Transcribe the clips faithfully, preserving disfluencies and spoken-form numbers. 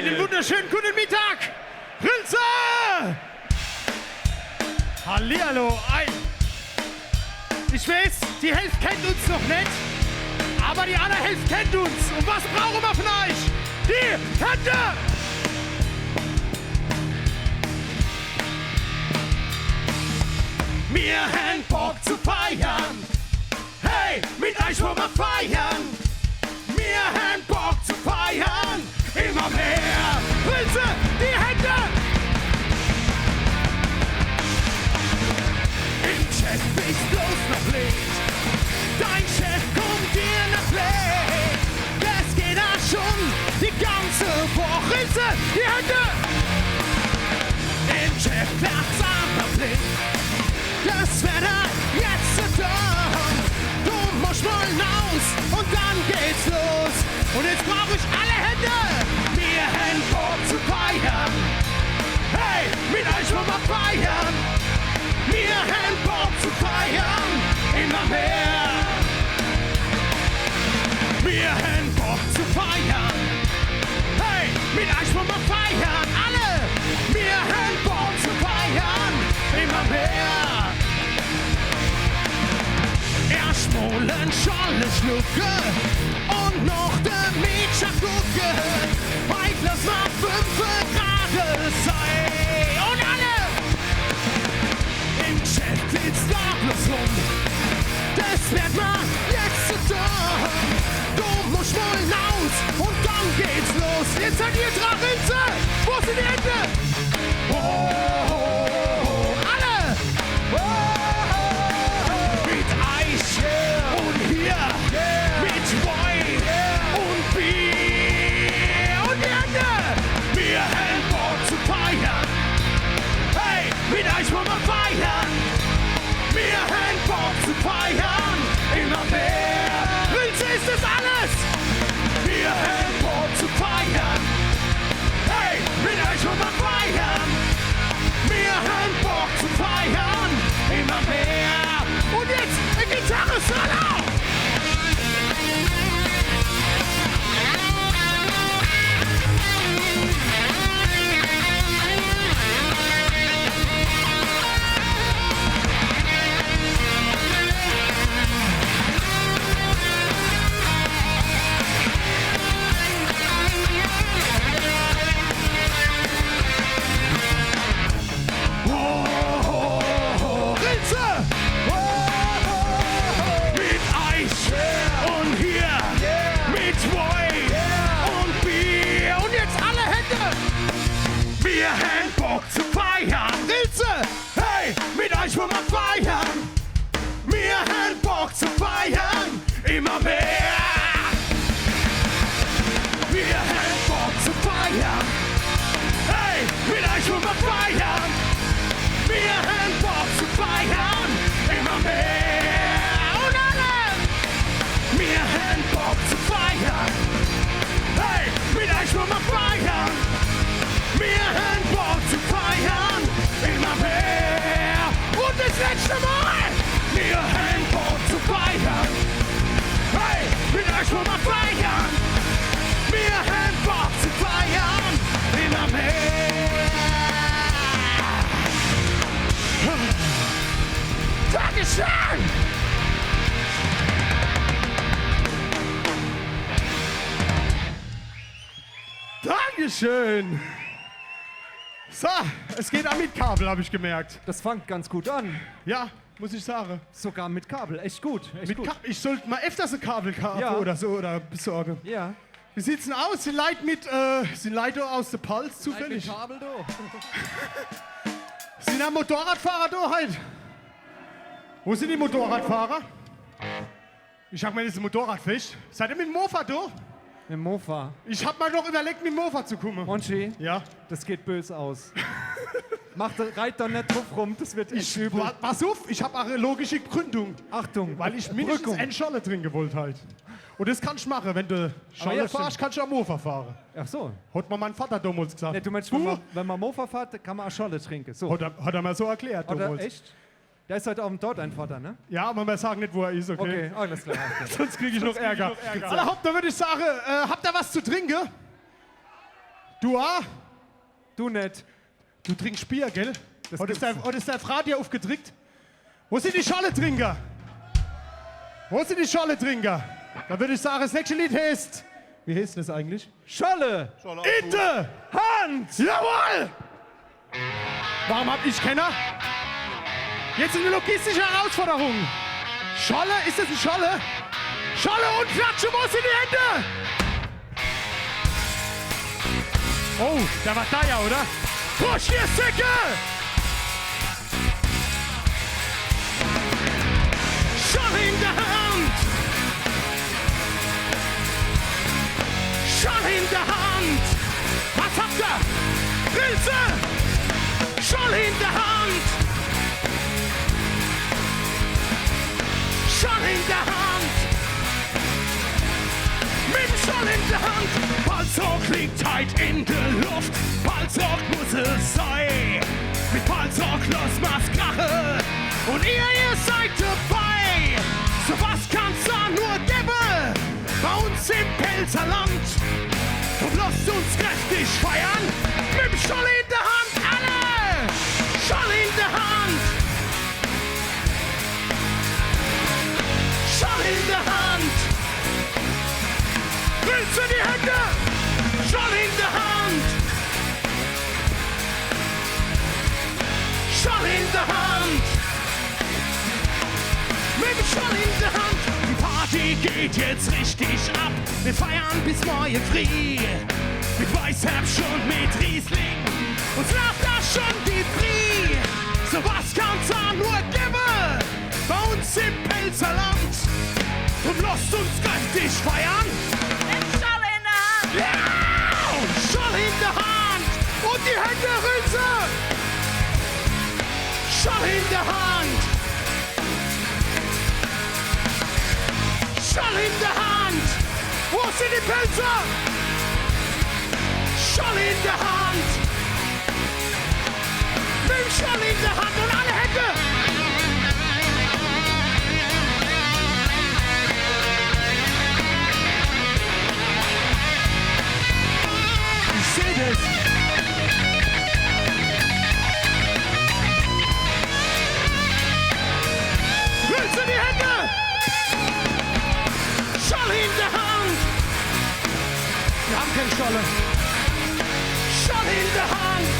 Einen wunderschönen guten Mittag, Rilze! Hallihallo, ei. Ich weiß, die Hälft kennt uns noch net, aber die anner Hälft kennt uns. Und was brauche mer von euch? Die Hände! Mir hän Bock zu feiern. Hey, mit euch wollen wir feiern. Wir haben Bock zu feiern. Immer mehr. Rilze, die Hände. Im Chef ist bloß noch Licht. Dein Chef kommt dir nach Licht. Das geht da schon die ganze Woche. Rilze, die Hände. Im Chef klappt's am Blick. Das Wetter jetzt zu tun. Du musst mal raus und dann geht's los. Und jetzt brauch ich alle Hände. Wir haben Bock zu feiern. Hey, mit euch wollen wir feiern. Wir haben Bock zu feiern. Immer mehr. Wir haben Bock zu feiern. Hey, mit euch wollen wir feiern. Alle. Wir haben Bock zu feiern. Immer mehr. Erst mal en Schorle schlucke und noch de Mädche gucke. Heut lass mal fünfe grade sei. Und alle. Im Chef geht's da bloß rum. Das wird man jetzt zu tun. Du musst mal raus und dann geht's los. Jetzt seid ihr dran, Rilze. Wo sind die Hände? Oh, oh, oh, oh. Alle. Oh, oh, oh, oh. Mit Eis und hier. Mit Wein und Bier. Und die Hände. Wir haben Bock zu feiern. Hey, mit euch wollen wir feiern. Wir haben Bock zu feiern. Immer mehr. Rilze, ist das alles? Wir haben Bock zu feiern. Hey, mit euch wollen wir feiern. Wir haben Bock zu feiern. Immer mehr. Und jetzt ein Gitarre-Solo. Ho, ho, ho, Rilze! Ho, ho, ho. Mit Eis und hier mit Wein und Bier. Und jetzt alle Hände! Wir haben Bock zu feiern! Rilze! Hey, mit euch wollen wir feiern! Wir haben Bock zu feiern! Immer mehr! Wir haben Bock zu feiern! Hey, mit euch wollen wir feiern! Wir haben Bock zu feiern! Immer mehr! Und alle! Wir haben Bock zu feiern! Hey, mit euch wollen wir feiern! Wir haben Bock zu feiern! Immer mehr! Und das letzte Mal! Wir haben Bock zu feiern! Hey, mit euch wollen wir feiern! Wir haben Bock zu feiern! Immer mehr! Dankeschön! Dankeschön! So, es geht auch mit Kabel, hab ich gemerkt. Das fängt ganz gut an. Ja, muss ich sagen. Sogar mit Kabel, echt gut. Echt mit gut. Ka ich sollte mal öfters ein Kabel kaufen ja. Oder so oder besorgen. Ja. Wie sieht's denn aus? Sind Leute mit, äh, sind Leute aus der Palz zufällig? Mit Kabel, du. Sind da Motorradfahrer da heute? Wo sind die Motorradfahrer? Ich hab mir jetzt ein Motorrad fest. Seid ihr mit dem Mofa da? Mit dem Mofa. Ich hab mal noch überlegt, mit dem Mofa zu kommen. Monchi, ja? Das geht bös aus. Mach, da, reit da net drauf rum, das wird echt ich, übel. Pass auf, ich hab auch eine logische Begründung. Achtung, weil ich mindestens ein Schorle trinken wollte halt. Und das kannst du machen, wenn du Schorle fahrst, kannst du auch Mofa fahren. Ach so. Hat mir mein Vater damals gesagt. Nee, du meinst, wenn man, wenn man Mofa fährt, kann man auch Schorle trinken. So. Hat er, hat er mir so erklärt damals. Oder echt? Der ist heute Abend dort, dein Vater, ne? Ja, aber wir sagen nicht, wo er ist, okay? Okay, alles klar. Okay. Sonst krieg ich noch Ärger. Sonst krieg ich noch Ärger. Alla hopp, dann würde ich sagen, äh, habt ihr was zu trinken? Du a? Du net. Du trinkst Bier, gell? Des gibt's net. Oder is der, oder is der Fratz dir uffgedrickt? Wo sin die Schorletrinker? Wo sin die Schorletrinker? Dann würd ich sage, des nächste Lied heeßt, wie heeßt des eigentlich? Schorle! Schorle in de Hand! Jawohl! Warum hab ich kenner? Jetzt e logistische Herausforderung. Schorle, is des e Schorle? Schorle un klatsche, wo sin die Hände? Oh, der war do, ja, oder? Push, ihr Säcke! Schorle in de Hand! Schorle in de Hand! Was habt ihr? Pilze! Schorle in de Hand! Schorle in de Hand! Mit Schorle in de Hand! Palzrock liegt heit in de Luft, Palzrock muss es sei. Mit Palzrock losse mer's krache un ihr, ihr seid dabei. So was kann's a nur gewwe bei uns im Pälzerland. Drum losst uns kräftig feiern, mit Schorle in de Hand, alle! Schorle in de Hand! Schorle in de Hand! Pilze, die Hände! Schorle in de Hand! Schorle in de Hand! Mit Schorle in de Hand! Die Party geht jetzt richtig ab. Mir feiern bis morje frieh. Mit Weißherbscht un mit Riesling. Uns laaft do schun die Brie. So was kann's a nur gewwe bei uns im Pälzerland. Drum losst uns kräftig feiern. Mit Schorle in de Hand. Ja! Schorle in de Hand. Un die Hände rieche. Schorle in de Hand. Schorle in de Hand. Wo sin die Pälzer? Schorle in de Hand. Mit Schorle in de Hand un alle Hände. Ich seh des. Pilze, die Hände. Schorle in de Hand. Mir hän kän Schorle. Schorle in de Hand.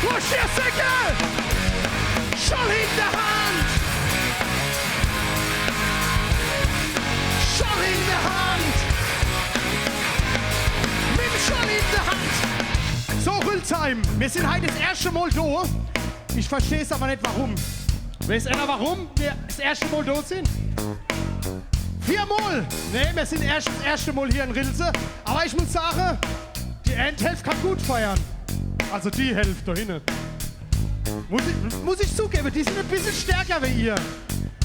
Push, ihr Säcke. Schorle in de Hand. Schorle in de Hand. Mit Schorle in de Hand. So, Rülzheim, mir sin heit des erschte Mol do. Ich versteh's awwer net, warum. Weeß äner, warum mir des erschte Mol do sin? Vier Mol! Nee, mir sin erscht, des erschte Mol hier in Rilze. Awwer ich muss sage, die ään Hälft kann gut feiern. Also die Hälft do hinne. Muss ich, muss ich zugewwe, die sin e bissel stärker wie ihr.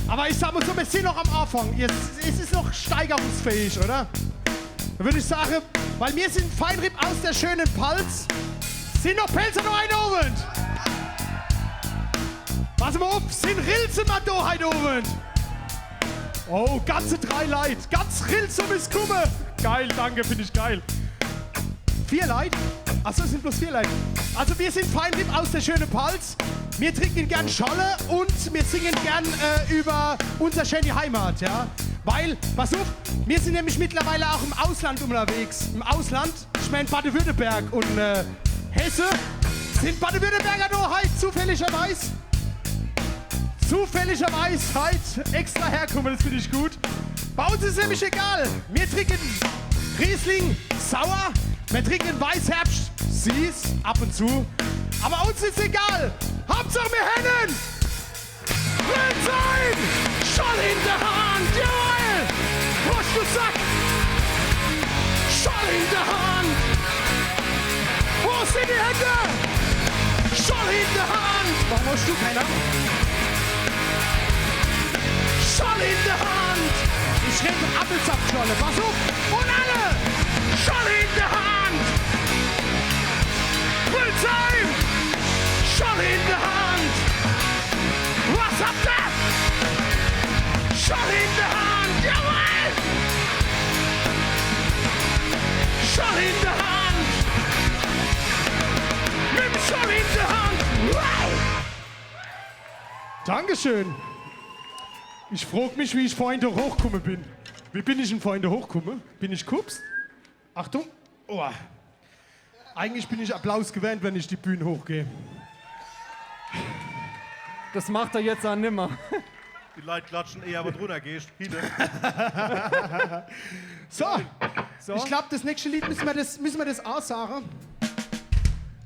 Awwer ich sag mol so, mir sin noch am Anfang. Ihr, es is noch steigerungsfähig, oder? Dann würd ich sage, weil mir sin Feinripp aus de schöne Palz, sin noch Pälzer do heit Owend? Pass mol uff, sin Rilzer mol do heit Owend? Oh, ganze drei Leit. Ganz Rilze is kumme. Geil, danke, find ich geil. Vier Leit? Ach so, es sin bloß vier Leit. Also mir sin Feinripp aus de schöne Palz. Mir trinke gern Schorle un mir singe gern, äh, iwwer unser schäni Heimat, ja. Weil, pass uff, mir sin nämlich mittlerweile aa im Ausland unnerwegs. Im Ausland, ich mään Baden-Württemberg un, äh, Hesse. Sin Baden-Württemberger do heit zufälligerweis? Zufälligerweis heit extra herkumme, des find ich gut. Bei uns is nämlich egal. Mir trinke Riesling sauer, mir trinke Weißherbscht süß ab un zu. Awwer uns is egal. Hauptsach, mir hän en! Rülzheim! Schorle in de Hand, jawohl! Prost, du Sack! Schorle in de Hand! Wo sin die Hände? Schorle in de Hand! Warum hosch du kenner? Schorle in de Hand! Ich red Appelsaftschorle, pass uff! Un alle! Schorle in de Hand! Rülzheim! Schorle in de Hand! Was habt ihr? Schorle in de Hand! Jawohl! Schorle in de Hand! Dankeschön. Ich frog mich, wie ich vorhin do hochkumme bin. Wie bin ich denn vorhin do hochkumme? Bin ich gehupst? Achtung. Oh. Eigentlich bin ich Applaus gewähnt, wenn ich die Bühn hochgeh. Das macht er jetzt aa nimmer. Die Leit klatschen eher, wenn du runnergehscht. Hinne. So. So. Ich glaub, das nächste Lied müssen wir das, müssen wir das aa sage.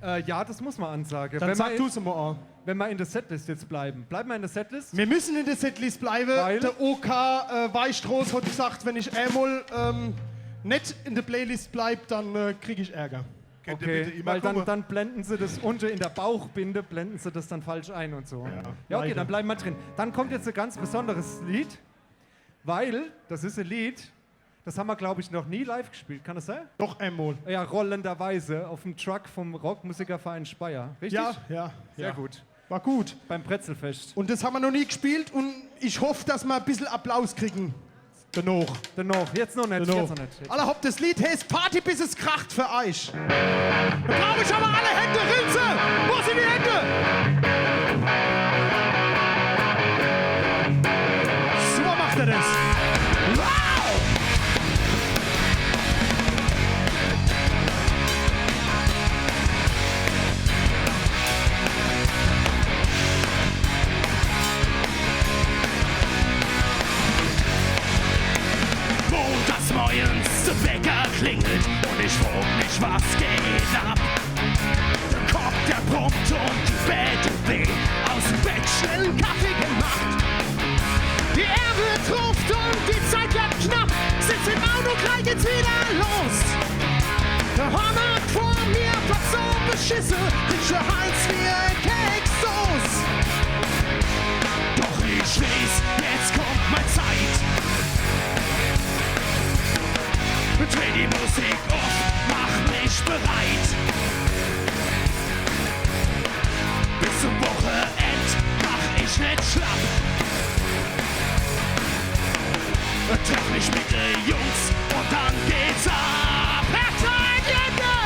Äh, ja, das muss man ansage. Dann sag du's mal aa. Wenn ma in der Setlist jetzt bleiben. Bleiben ma in der Setlist? Wir müssen in der Setlist bleiben. Weil? Der O K, äh, Weichstroß hat gesagt, wenn ich einmal, ähm, net in der Playlist bleib, dann, äh, krieg ich Ärger. Könnt ihr bitte Okay, weil dann, immerkumme? Dann blenden sie das unten in der Bauchbinde, blenden sie das dann falsch ein und so. Ja, ja, okay, leider. Dann bleiben wir drin. Dann kommt jetzt ein ganz besonderes Lied, weil das ist ein Lied, das haben wir, glaube ich, noch nie live gespielt. Kann das sein? Doch einmal. Ja, rollenderweise auf dem Truck vom Rockmusikerverein Speyer. Richtig? Ja, ja, sehr gut. War gut. Beim Brezelfest. Und das haben wir noch nie gespielt und ich hoffe, dass wir ein bisschen Applaus kriegen. Danach. Danach. Jetzt noch nicht. Danach. Jetzt noch nicht. Alla hopp, das Lied heißt Party, bis es kracht für euch. Da brauche ich aber alle Hände. Rinse! Wo sind die Hände? So macht er das. Wow! Montagsmorgens der Wecker klingelt und ich frag mich, was geht ab? Der Kopf, der brummt und die Beine weh. Aus dem Bett schnell einen Kaffee gemacht. Die Arbeit ruft und die Zeit wird knapp. Sitz im Auto, gleich geht's wieder los. Der Hornhaut vor mir platzt so beschisse, riecht der Hals wie Kekssoß. Doch ich weiß, jetzt kommt meine Zeit. Dreh die Musik auf, mach mich bereit. Bis zum Wochenend mach ich net schlapp. Treff mich mit de Jungs und dann geht's ab. Hertha, Hände!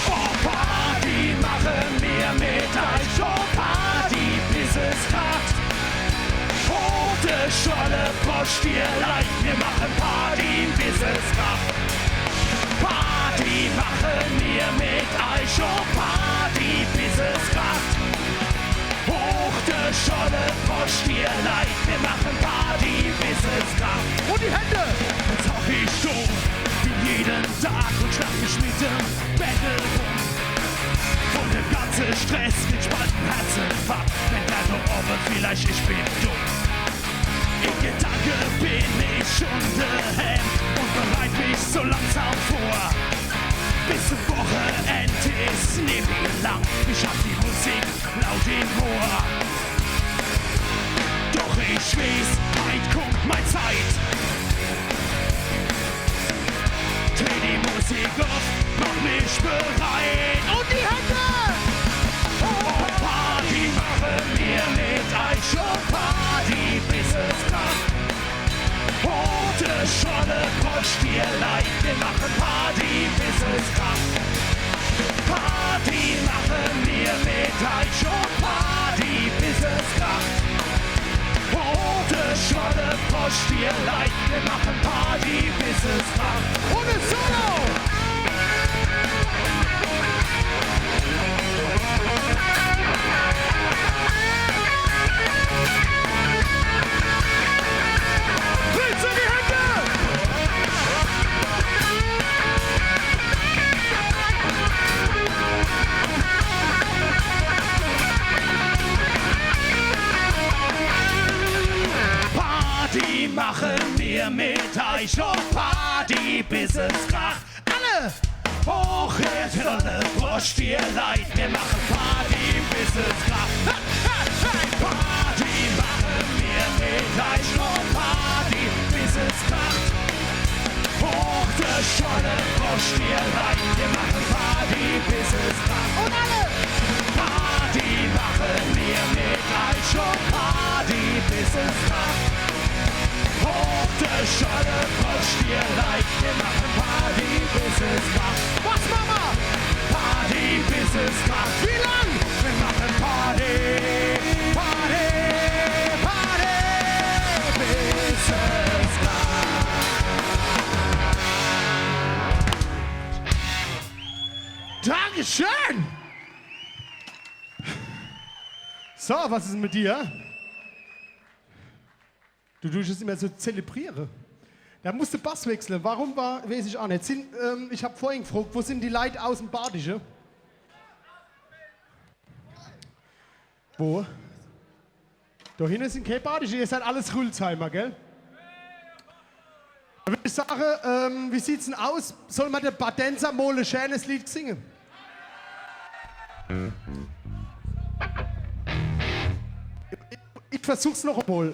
Oh, Party machen wir mit euch. Oh, Party, bis es kracht. Hoch die Scholle, Prost, ihr Leit, wir machen Party, bis es kracht. Party machen wir mit euch, oh, Party, bis es kracht. Hoch die Scholle, Prost, ihr Leit, wir machen Party, bis es kracht. Und die Hände! Jetzt hock ich do wie jeden Tag und schlag mich mit dem Bett rum. Von dem ganzen Stress mit spalten Herzen wach, wenn der do oben vielleicht, ich bin dumm. In Gedanken bin ich schon daheim und bereit mich so langsam vor. Bis zum Wochenende ist nimmi lang, ich hab die Musik laut im Ohr. Doch ich weiß, heit kommt meine Zeit. Dreh die Musik auf, mach mich bereit. Und die Hände! Oh, Party machen wir mit euch, oh, Party, bis es kracht. Hoch die Scholle, Prost, ihr Leit, wir machen Party, bis es kracht. Party machen wir mit euch, oh, Party, bis es kracht. Hoch die Scholle, Prost, ihr Leit, wir machen Party, bis es kracht. Und ein Solo! Willst du die Hände? Party machen wir mit euch, oh, Party, bis es kracht. Alle! Hoch jetzt, alle, Prost, ihr Leit, wir machen Party, bis es kracht. Hey, hey, hey! Party machen wir mit euch, oh, Party, bis es kracht. Hoch die Scholle, Prost, ihr Leit, wir machen Party, bis es kracht. Und alle! Party machen wir mit euch, oh, Party, bis es kracht. Hoch die Scholle, Prost, ihr Leit, wir machen Party, bis es kracht. Was, Mama? Party, bis es kracht. Wie lang? Wir machen Party, Party, Dankeschön! So, was is mit dir? Du duscht es immer so zelebriere. Do muss de Bass wechsle. Warum war, weeß ich aa net. Sin, ähm, ich hab vorhin gefragt, wo sin die Leit aus em Badische? Wo? Do hinne sin kee Badische, ihr seid alles Rülsheimer, gell? Do würd ich sage, ähm, wie sieht's denn aus? Soll mer de Badenser mol e schänes Lied singe? Ich, ich versuch's noch emol.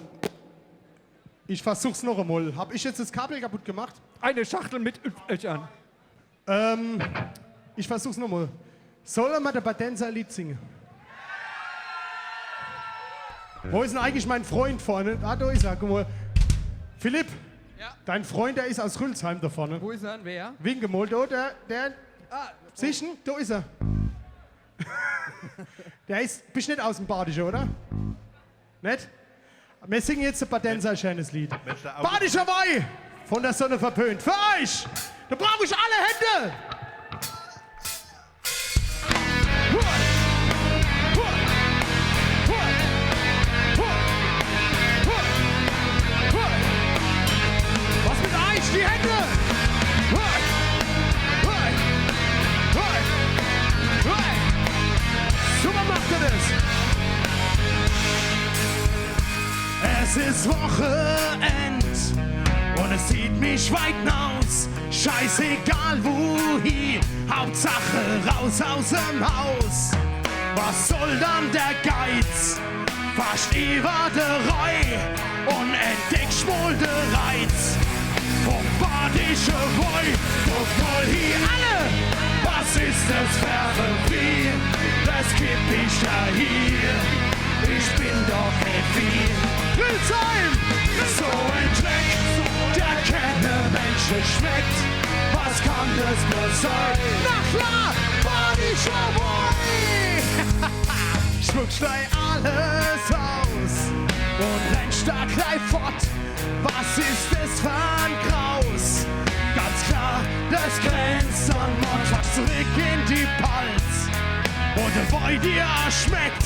Ich versuch's noch emol. Hab ich jetzt das Kabel kaputt gemacht? Eine Schachtel mit Öl an. Ähm, ich versuch's noch emol. Soll mer de Badenser e Lied singe? Wo is denn eigentlich mein Freund vorne? Ah, do is er, guck mol. Philipp, ja? Dein Freund, der is aus Rülsheim do vorne. Wo is er denn? Wer? Wink emol, do, der, der. Ah, siehscht du? Do is er. Der is, bist net aus em Badische, oder? Net? Mir singe jetzt de Badenser e schänes Lied. Mensch, der Auto- Badischer Wei von der Sonne verpönt. Für euch! Do brauch ich alle Hände! Was mit euch? Die Hände! Super macht ihr das! Es is Wochenend und es zieht mich weit naus. Scheißegal wohin, Hauptsache raus aus em Haus. Was soll dann der Geiz? Fascht iwwer de Rhei und entdecksch mol de Reiz vom badische Woi. Guck mol hie, alle, was is das für e Vieh? Das gib ich der hie. Ich bin doch e Vieh. Rülsheim! So en Dreck, der kene Mensche schmeckt. Was kann das nur sei? Na klar, badischer Woi! Spucksch dei alles aus und rennscht do glei fort. Was is das für en Graus? Ganz klar, das grenzt an Mord. Fascht zurick in die Palz, wo de Woi dir schmeckt.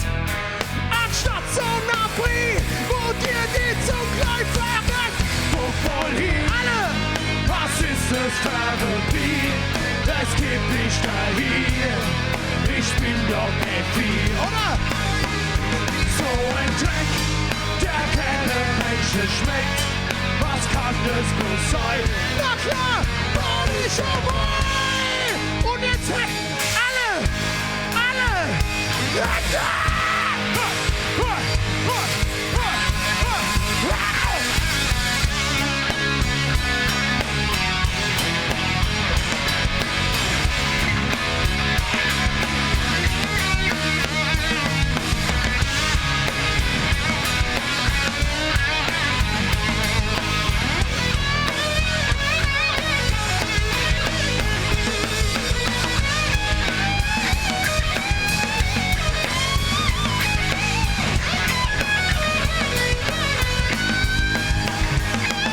Anstatt so na Brie, wo dir die Zung glei verreckt. Guck mol hie, alle, was is das für e Bier? Das gib ich der hie. Ich bin doch e Vieh, oder? So en Dreck, der kene Mensche schmeckt. Was kann das nur sei? Na klar, badischer Woi! Und jetzt alle! Alle!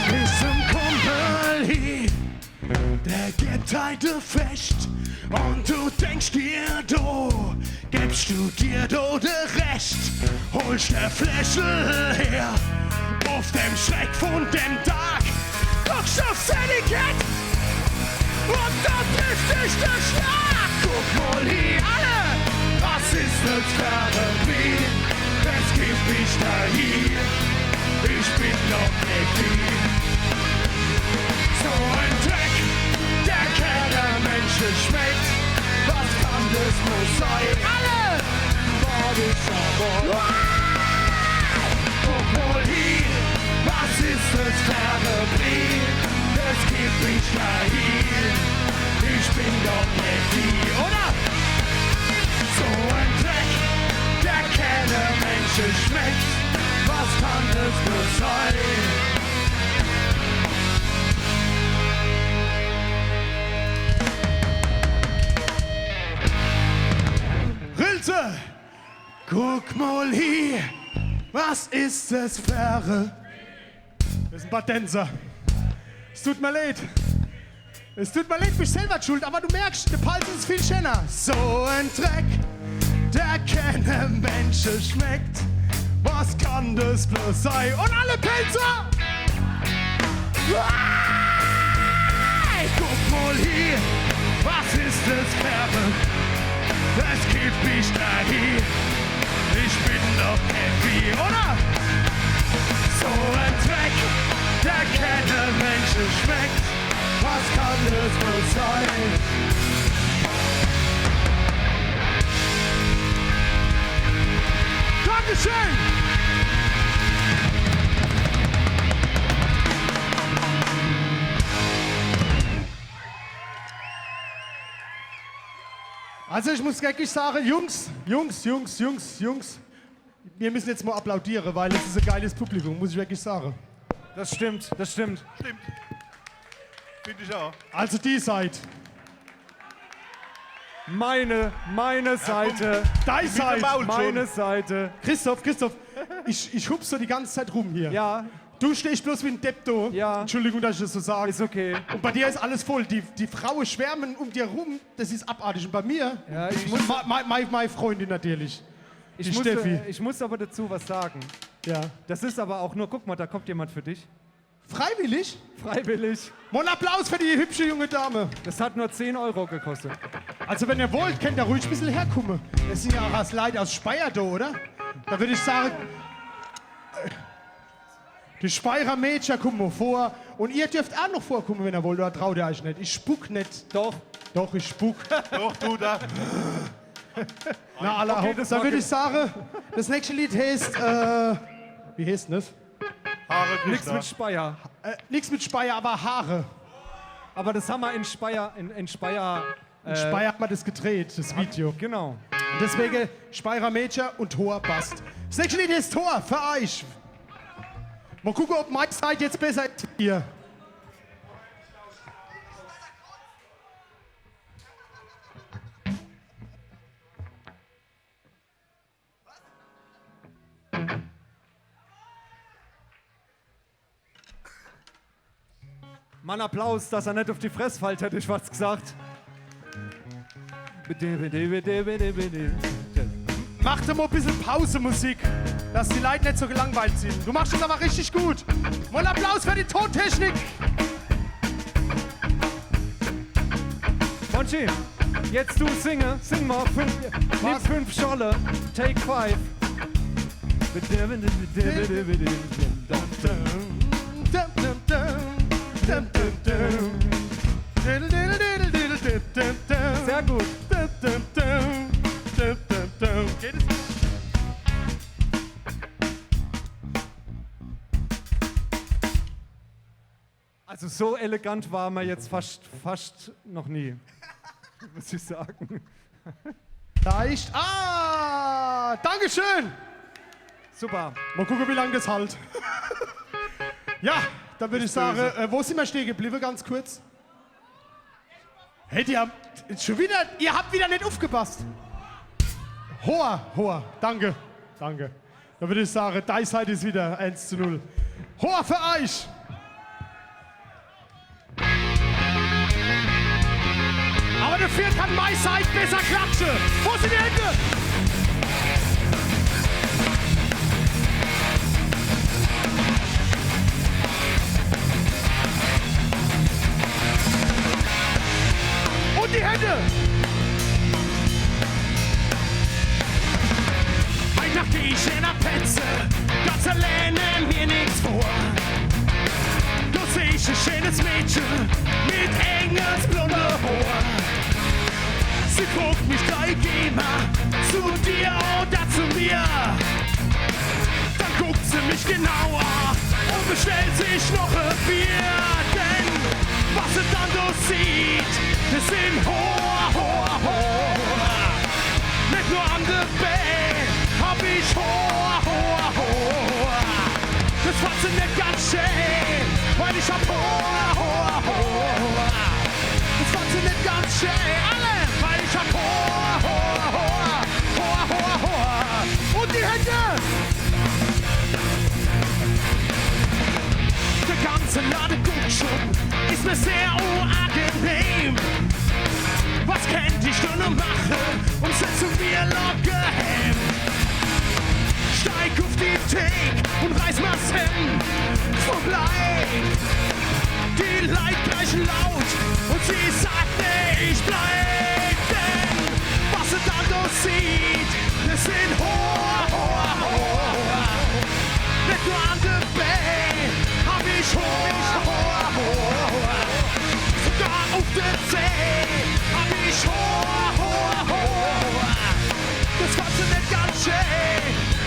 Bis zum Kumpel hie, der gibt heit e Fescht. Und du denksch dir, do gebscht du dir do de Rescht. Holscht e Fläschel her, uff dem Schreck von dem Dag. Guckscht uffs Etikett und do trifft dich de Schlag. Guck mol hie, alle, was is das für e Bier? Das gib ich der hie. Ich bin doch e Vieh. So en Dreck, der kene Mensche schmeckt. Was kann das nur sei? Alle! Badischer Woi. Guck mol hie, was is das für e Bier? Das gib ich der hie. Ich bin doch e Vieh, oder? So en Dreck, der kene Mensche schmeckt. Was kann das nur sei? Rülse! Guck mol hie, was is das für e... Das sin Badenser. Es tut mir leid. Es tut mir leid, bin ich selber schuld, aber du merkst, der Palz ist viel schöner. So ein Dreck, der keine Menschen schmeckt. Was kann das bloß sein? Und alle Pälzer! Hey, guck mal hier, was ist das Verbe? Das gibt mich da hier. Ich bin doch happy, oder? So ein Dreck, der keine Menschen schmeckt. Was kann das wohl sein? Dankeschön! Also ich muss wirklich sagen, Jungs, Jungs, Jungs, Jungs, Jungs, wir müssen jetzt mal applaudieren, weil es ist ein geiles Publikum, muss ich wirklich sagen. Das stimmt, das stimmt. Stimmt. Finde ich auch. Also die Seite. Meine, meine Seite. Deine Seite. Meine Seite. Christoph, Christoph, ich, ich hupse so die ganze Zeit rum hier. Ja. Du stehst bloß wie ein Depp da. Ja. Entschuldigung, dass ich das so sage. Ist okay. Und bei dir ist alles voll. Die, die Frauen schwärmen um dir rum. Das ist abartig. Und bei mir, ja, ich muss, mein, mein, meine Freundin natürlich. Ich muss, Steffi. Äh, ich muss aber dazu was sagen. Ja. Das ist aber auch nur, guck mal, da kommt jemand für dich. Freiwillig? Freiwillig. Mal einen Applaus für die hübsche junge Dame. Das hat nur zehn Euro gekostet. Also wenn ihr wollt, könnt ihr ruhig ein bisschen herkommen. Es sind ja auch Leute aus Speyer da, oder? Da würde ich sagen, die Speyerer Mädchen kommen mal vor. Und ihr dürft auch noch vorkommen, wenn ihr wollt. Oder traut ihr euch nicht? Ich spuck nicht. Doch. Doch, ich spuck. Doch, du da. Na, alla hopp. Okay, das war gut. Dann würde ich sagen, das nächste Lied heißt, äh, wie heißt denn das? Haare Krishna. Nix mit Speyer. Äh, nix mit Speyer, aber Haare. Aber das haben wir in Speyer, in, in Speyer, äh, in Speyer hat man das gedreht, das Video. Genau. Deswegen Speyerer Mädchen und Hoor passt. Das nächste Lied ist Hoor für euch. Mal gucken, ob meine Seite jetzt besser ist hier. Mann, Applaus, dass er net uff die Fress fallt, hätt ich fast gesagt. Macht doch mal e bissel Pausemusik, dass die Leit net so gelangweilt sind. Du machst es aber richtig gut. Mal en Applaus für die Tontechnik. Monchi, jetzt du singe, sing mal fünf, was? Mit fünf Scholle, Take five. Sehr gut. Geht es? Also so elegant war man jetzt fast, fast noch nie, muss ich sagen. Leicht. Ah, Dankeschön. Super. Mal gucken, wie lange das halt. Ja, dann würde ich sagen, äh, wo sind wir stehen geblieben, ganz kurz? Hey, die haben schon wieder, ihr habt wieder nicht aufgepasst. Hoor, Hoor, danke, danke. Dann würde ich sagen, die Seite ist wieder eins zu null. Hoor für euch! Aber dafür kann meine Seite besser klatschen. Wo sind die Hände? Und die Hände! Heit Nacht geh ich in e Petze, ganz alleine, mir nix vor. Do seh ich e schönes Mädche mit engelsblonde Hoor. Sie guckt mich gleich immer zu dir oder zu mir. Dann guckt se mich genau an und bestellt sich noch e Bier. Denn was se dann do sieht, das sind Hoor, Hoor, Hoor. Net nur an de Bää hab ich Hoor, Hoor, Hoor. Das fand se net ganz schää, weil ich hab Hoor, Hoor, Hoor. Das fand se net ganz schää, alle, weil ich hab Hoor, Hoor, Hoor, Hoor, Hoor, Hoor. Und die Hände! De ganze Lade guckt schon, is mir sehr unangenehm. Hey, was könnt ich dann noch mache, um se zu mir locke? Hey, steig uff die Thek un reiß mer's Hemd vum Leib. Die Leit kreische laut un sie sagt, nee, ich bleib. Denn was se dann do sieht, des sin Hoor, Hoor, Hoor. Net nur an de Bää hab ich Hoor, Hoor, Hoor. Sogar uff de Zeh hab ich Hoor, Hoor, Hoor. Des fand se net ganz schää,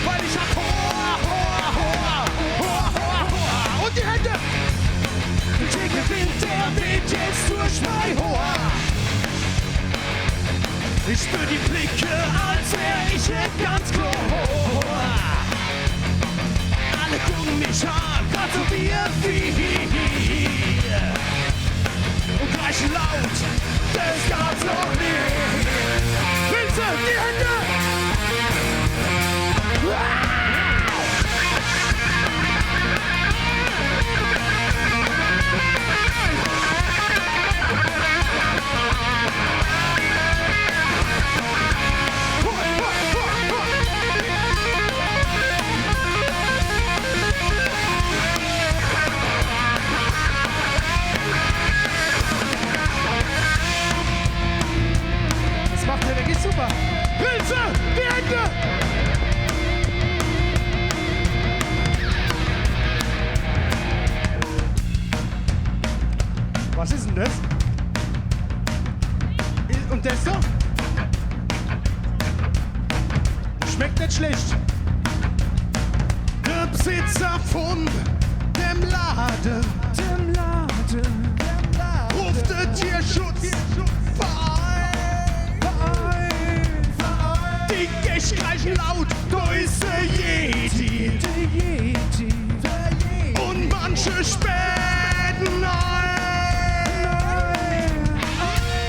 weil ich hab Hoor, Hoor, Hoor, Hoor, Hoor, Hoor. Un die Hände! De Gewind, der weht jetzt durch mei Hoor. Ich spür die Blicke, als wär ich en ganz Chlor. Alle gucken mich an, grad so wie, wie. Un kreische laut, des gab's noch nie. Prinze, die Hände! Des macht er wirklich super. Prinze, die Hände! Was is dann des? Un des do? Schmeckt net schlecht. De Besitzer vun dem Lade, dem Lade, dem Lade, ruft de Tierschutzverein. Verein, Verein. Die Gäscht kreische laut, do is de Yeti. De Yeti. Un manche späten ein.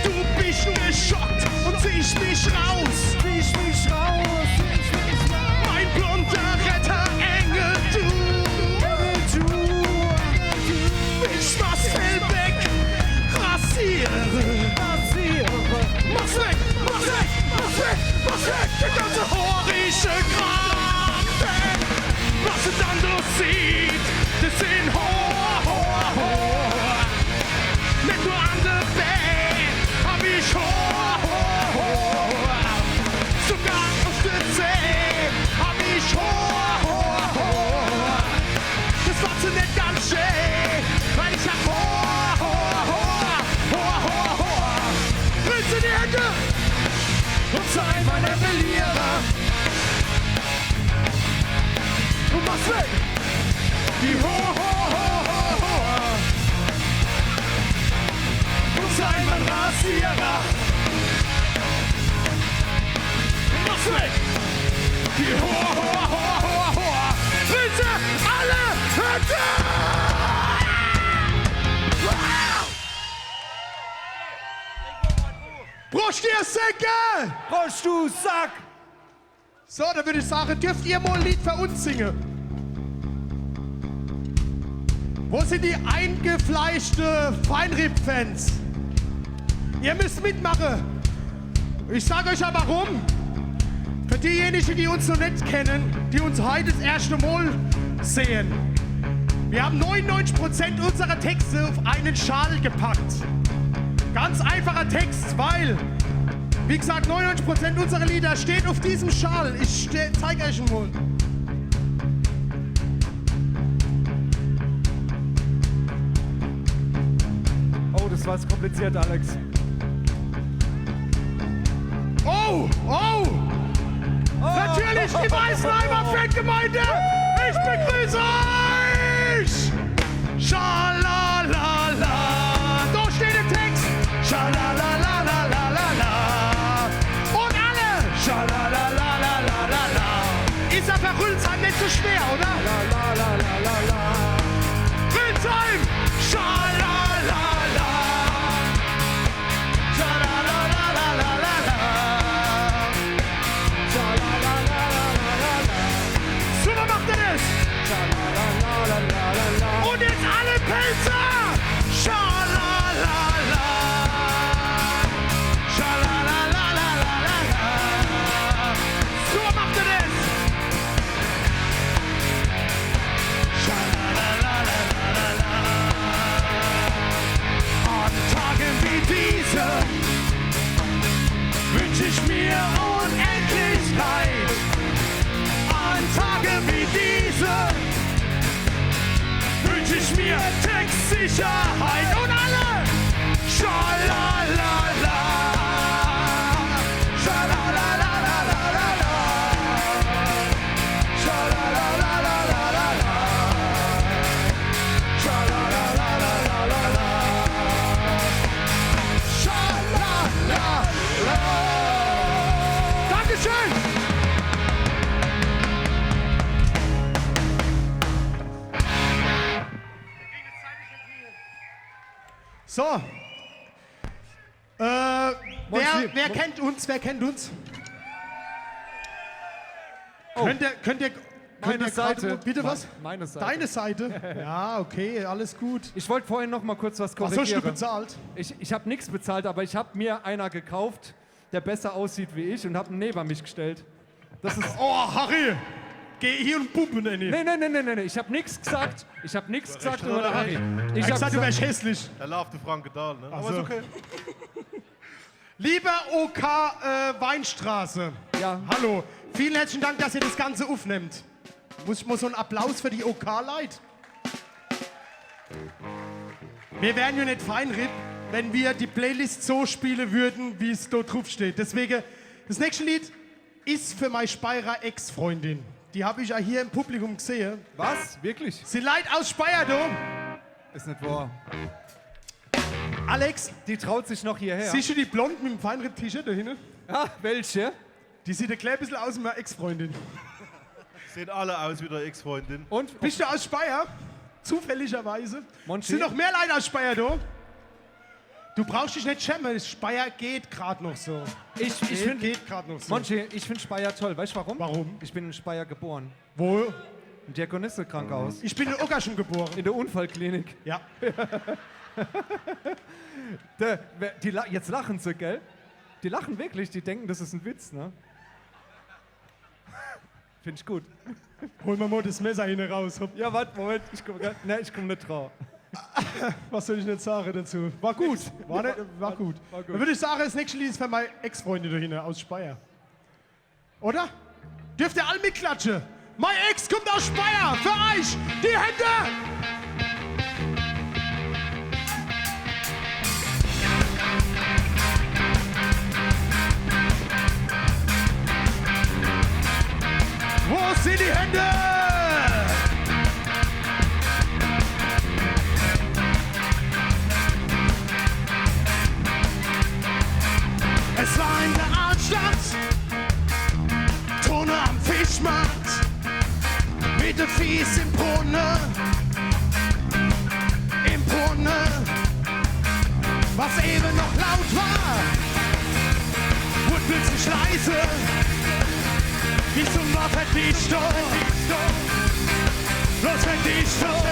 Du bisch geschockt un ziehsch mich raus. Ziehsch mich raus. Mei blonder Retterengel, du. Engel, du. Willsch mer's Fell weg rasiere. Rasiere. Mach's weg, mach's weg, mach's weg, mach's weg. De ganze hoorische Kram, was se dann do sieht, des sin Hoor, Hoor, Hoor. Net nur an de Bää hab ich Hoor, Hoor, Hoor. Sogar uff de Zeh hab ich Hoor, Hoor, Hoor. Des fand se net ganz schää, weil ich hab Hoor, Hoor, Hoor, Hoor, Hoor, Hoor. Prinze, die Hände! Un sei mein Appellierer. Un was will? Die Hoor, Hoor, Hoor, Hoor, Hoor. Un sei mein Rasierer. Was will? Die Hoor, Hoor, Hoor, Hoor, Hoor. Prinze, alle Hände! Proscht, ihr Säcke! Proscht, du Sack! So, dann würd ich sage, dürft ihr mol e Lied für uns singe. Wo sin die eingefleischte Feinripp-Fans? Ihr müsst mitmache. Ich sag euch a warum. Für diejenige, die uns noch net kennen, die uns heit des erschte Mol sehen. Wir haben neunundneunzig Prozent unserer Texte auf einen Schal gepackt. Ganz einfacher Text, weil, wie gesagt, neunundneunzig Prozent unserer Lieder steht auf diesem Schal. Ich ste-, zeig euch ihn mal. Oh, das war jetzt kompliziert, Alex. Oh, oh! Natürlich die Weißenheimer Fangemeinde! Ich begrüße euch! Schalalala! Da steht im Text! Schalalala! Und alle! Schalalala! Is ja für Rüsselsheim net so schwer, oder? Rüsselsheim! Schalalala! Super macht er das! Und jetzt alle Pälzer! Schalalala! Mir Unendlichkeit. An Tage wie diese wünsch ich mir Textsicherheit. Und alle! Schalalala. Schalalala. Schalalala. Schalalala. Schalalala. Dankeschön! So. Äh, wer, Monchi, wer Mo- kennt uns? Wer kennt uns? Oh. Könnt ihr, könnt ihr, könnt Meine ihr grad Seite. Bitte was? Me-, meine Seite. Deine Seite? Ja, okay, alles gut. Ich wollt vorhin noch mal kurz was korrigieren. Was hast du bezahlt? Ich, ich hab nix bezahlt, aber ich hab mir einer gekauft, der besser aussieht wie ich, und hab ihn neben mich gestellt. Das ist Oh, Harry! Geh hier und pumpen, Annie. Nee, nee, nee, nee, nee, nee. Ich hab nix gesagt. Ich hab nix gesagt über den Harry. Ich hab gesagt, du wärst hässlich. Er lauft der Franke Dahl, ne? Ach so. Aber ist okay. Lieber O K, äh, Weinstraße. Ja. Hallo. Vielen herzlichen Dank, dass ihr das Ganze aufnehmt. Muss ich mal so einen Applaus für die O K-Leit? Wir wären ja nicht feinripp, wenn wir die Playlist so spielen würden, wie es da drauf steht. Deswegen, das nächste Lied ist für meine Speyerer Ex-Freundin. Die hab ich ja hier im Publikum gesehen. Was? Wirklich? Sie Leit aus Speyer, du. Ist nicht wahr. Alex, die traut sich noch hierher. Siehst du die Blonde mit dem Feinripp-T-Shirt da hinten? Ah, welche? Die sieht ein klein bisschen aus wie meine Ex-Freundin. Sehen alle aus wie deine Ex-Freundin. Und bist du aus Speyer? Zufälligerweise. Monchi? Sind noch mehr Leute aus Speyer da? Du brauchst dich nicht schämen, Speyer geht grad noch so. Ich, ich Geht, find, geht grad noch so. Monchi, ich find Speyer toll. Weißt du warum? Warum? Ich bin in Speyer geboren. Wo? Im Diakonissenkrankenhaus. Ich bin in Okerschem geboren. In der Unfallklinik. Ja. Der, wer, die, la- jetzt lachen sie, gell? Die lachen wirklich, die denken, das ist ein Witz, ne? Find ich gut. Hol mal, mal das Messer hin raus. Hopp. Ja, warte, Moment, ich komm, grad- ne, ich komm nicht drauf. Was soll ich nicht sagen dazu? War gut. War, nicht, war gut. War gut. Dann würde ich sagen, das nächste Lied ist für meine Ex-Freundin da hinten aus Speyer. Oder? Dürft ihr alle mitklatschen? Meine Ex kommt aus Speyer. Für euch die Hände! Wo sind die Hände? Es war in der Altstadt, Turne am Fischmarkt, mit de Fieß im Brunne, im Brunne. Was eben noch laut war, wurde plötzlich leise. Wie zum Wort Verdichtung. Los, Verdichtung,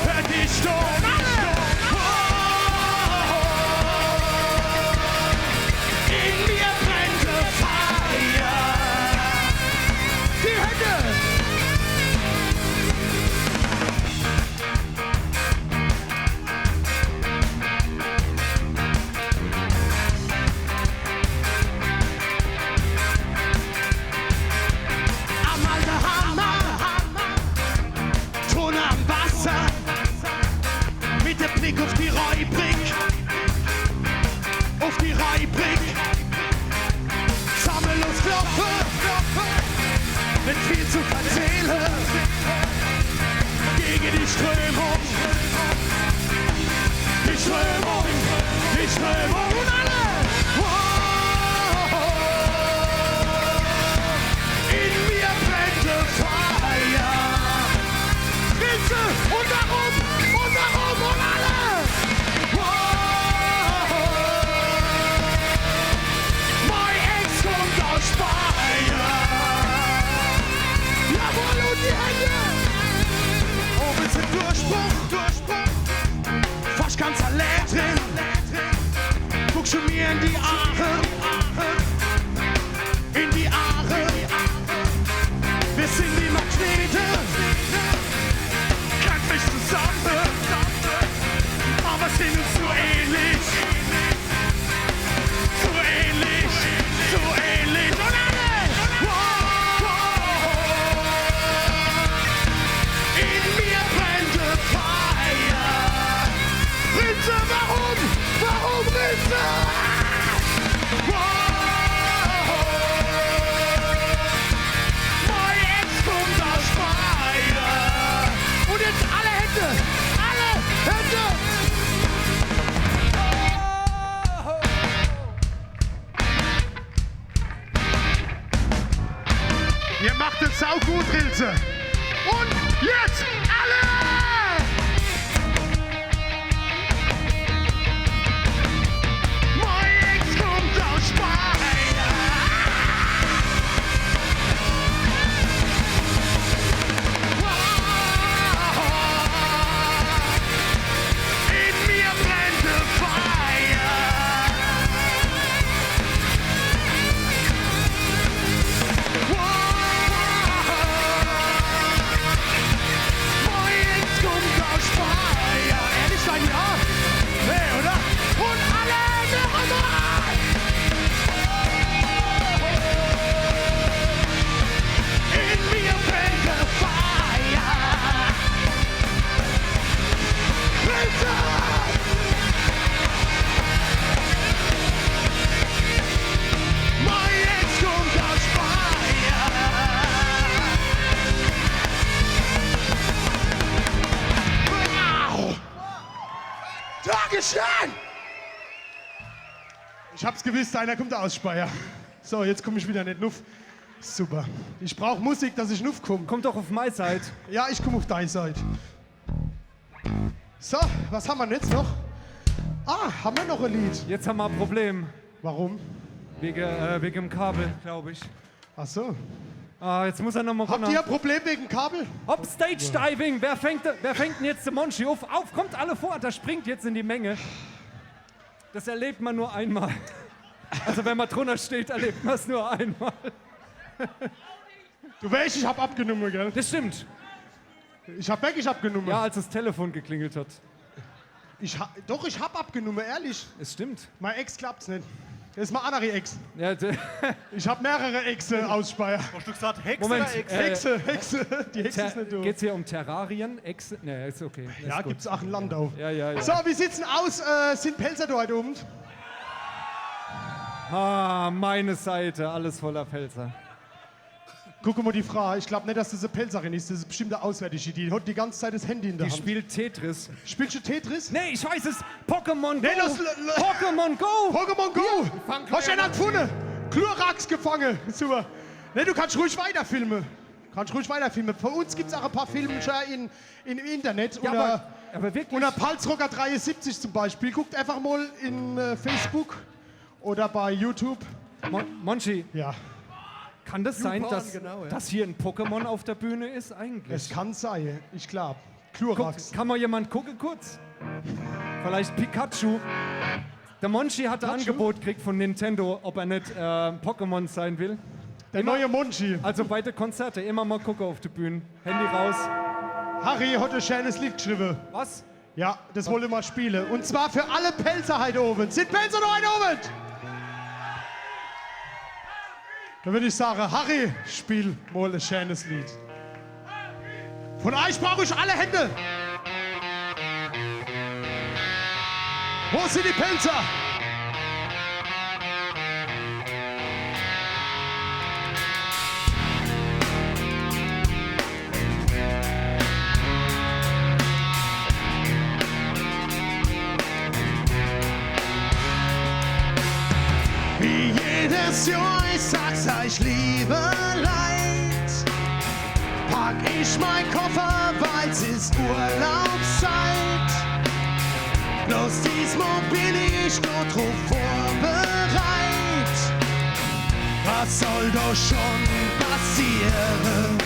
Verdichtung. Oh, in mir brennt Feier. Die Hände. Am alten Hammer, Turne am Wasser, mit dem Blick auf die Rheibrick, auf die Rheibrick. Sammel und klopfe, wenn viel zu verzählen, gegen die Strömung. Die Strömung, die Strömung und alle. Oh, in mir brennt Feier. Spitze und nach oben und nach oben und alle. Oh, meine Ex kommt aus Speyer. Jawohl, und die Hände. Oben ist ein Durchbruch, Durchbruch. Fast ganz allein drin. Guck schon Ihr macht es saugut, Rilse. Und jetzt alle! Mein Ex kommt aus Speyer. In mir brennt Feier. Mein Ex kommt aus Speyer. Ehrlich sein, ja? Hey, oder? Und alle noch einmal. In mir brennt Feier. Bitte! Mein Ex kommt aus Speyer. Wow! Dankeschön! Ich hab's gewusst, einer kommt aus Speyer. So, jetzt komm ich wieder net nuff. Super. Ich brauch Musik, dass ich nuff komm. Komm doch auf meine Seite. Ja, ich komm auf deine Seite. So, was haben wir jetzt noch? Ah, haben wir noch ein Lied? Jetzt haben wir ein Problem. Warum? Wegen, äh, wegen dem Kabel, glaube ich. Ach so. Ah, jetzt muss er noch mal runter. Habt ihr ein Problem wegen Kabel? Hopp, Stage Diving. Wer fängt, wer fängt denn jetzt den Monchi auf? Auf, kommt alle vor, der springt jetzt in die Menge. Das erlebt man nur einmal. Also wenn man drunter steht, erlebt man es nur einmal. Du weißt, ich hab abgenommen, gell? Das stimmt. Ich hab wirklich abgenommen. Ja, als das Telefon geklingelt hat. Ich ha Doch, ich hab abgenommen, ehrlich. Es stimmt. Mein Ex klappt's nicht. Das ist meine andere Ex. Ja, d- Ich hab mehrere Exe aus Speyer. Hast du gesagt Hexe Moment, oder Ex? äh, Hexe, Hexe. Die Hexe Ter ist nicht da. Geht's hier um Terrarien? Ex? Ne, ist okay. Ist Ja, gut. Gibt's auch in Landau. Ja, ja, ja. So, wie sieht's denn aus? Äh, sind Pälzer da heute Abend? Ah, meine Seite, alles voller Pälzer. Guck mal, die Frau, ich glaub nicht, dass das eine Pälzerin ist, das ist bestimmt eine Auswärtige, die hat die ganze Zeit das Handy in der Die Hand. Spielt Tetris. Spielst du Tetris? Nee, ich weiß es! Pokémon Nee, Go! los, lo- lo- Pokémon Go! Pokémon Go! Hier, fang Hast du einen Chlor- gefunden? Chlorrax gefangen! Super! Nee, du kannst ruhig weiterfilmen. Kannst ruhig weiterfilmen. Von uns gibt's auch ein paar Filme schon in, in, im Internet. Ja, unter, aber, aber wirklich? Unter Palzrocker dreiundsiebzig zum Beispiel. Guckt einfach mal in äh, Facebook oder bei YouTube. Mon Monchi, Ja. kann das sein, Youporn, dass, genau, ja. dass hier ein Pokémon auf der Bühne ist eigentlich? Es kann sein, ich glaub. Guckt, Chlorrax. Kann mal jemand gucken kurz? Vielleicht Pikachu. Der Monchi hat ein Pikachu? Angebot gekriegt von Nintendo, ob er nicht äh, Pokémon sein will. Der Immer- neue Monchi. Also bei den Konzerten immer mal gucken auf die Bühne. Handy raus. Harry hat ein schönes Lied geschrieben. Was? Ja, das wollen wir mal spielen. Und zwar für alle Pälzer heute Abend. Sind Pälzer noch heute Abend? Dann würde ich sagen, Harry, spiel mal ein schönes Lied. Von euch brauche ich alle Hände. Wo sind die Pälzer? Wie jedes Jahr, ich sag's euch, liebe Leit, pack ich mein Koffer, weil's ist Urlaubszeit. Bloß diesmal bin ich dort drauf vorbereit. Was soll da schon passieren?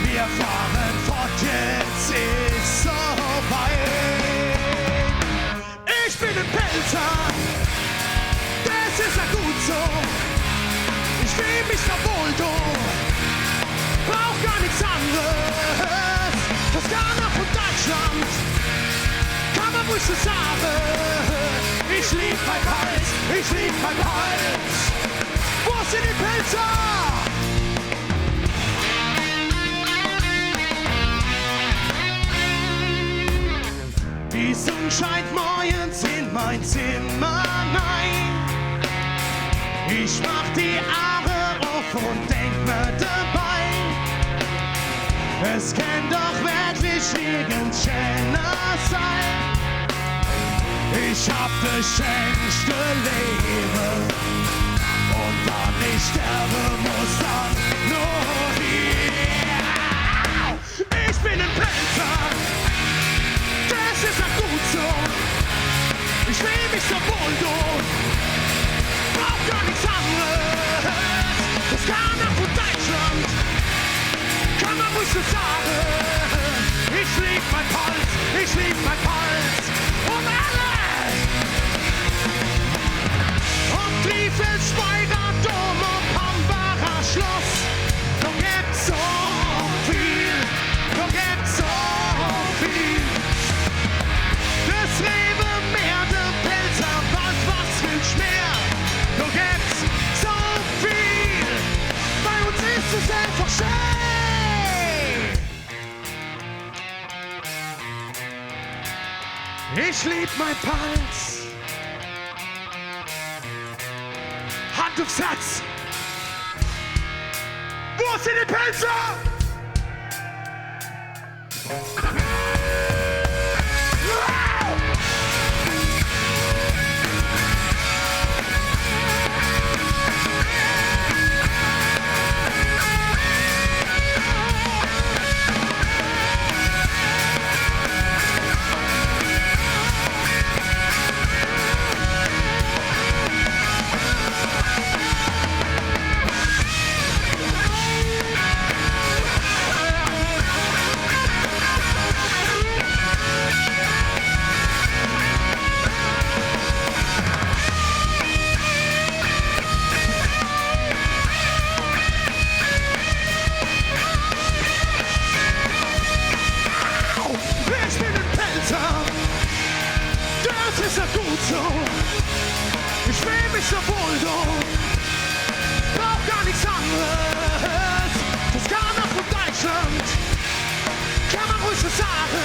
Wir fahren fort, jetzt ist so weit. Ich bin ein Pälzer, das ist ja gut so. Ich fühl mich so wohl da, brauch gar nichts anderes. Toskana von Deutschland, kann man wohl so sagen. Ich lieb mein Palz, ich lieb mein Palz. Wo sind die Pälzer? Die Sonne scheint morgens in mein Zimmer rein. Ich mach die Augen auf und denk mir dabei, es kann doch wirklich nirgends schöner sein. Ich hab das schönste Leben und wann ich sterben muss, dann nur Lieb mei Palz un alle! Ob Trifels, Speyer, Dom, ob Hambacher Schloss, do gebt's so viel, do gebt's so viel. Des Rewemeer, de Pälzer Wald, was willsch mehr? Do gebt's so viel. Bei uns is es einfach schää. Ich lieb mei Palz. Hand uffs Herz. Wo sin die Pälzer? Ich bin en Pälzer, des is jo gut so. Ich feel mich so wohl do, brauch gar nix anneres. Toskana vun Deitschland, kann mer ruhig so sage.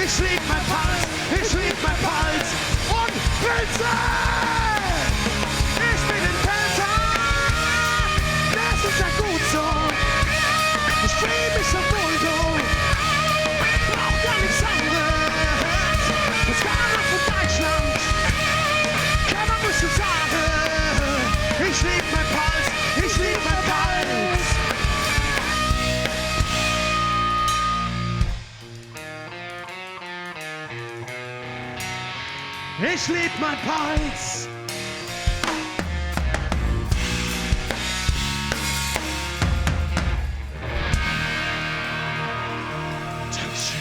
Ich lieb mei Palz, ich lieb mei Palz un Pälzer. Ich bin en Pälzer, des is jo gut so. Ich feel mich so wohl do, brauch gar nix anneres. Toskana vun Deitschland, kann mer ruhig so sage. Ich lieb mei Palz, ich lieb mei Palz. Ich lieb mei Palz. Dankeschön.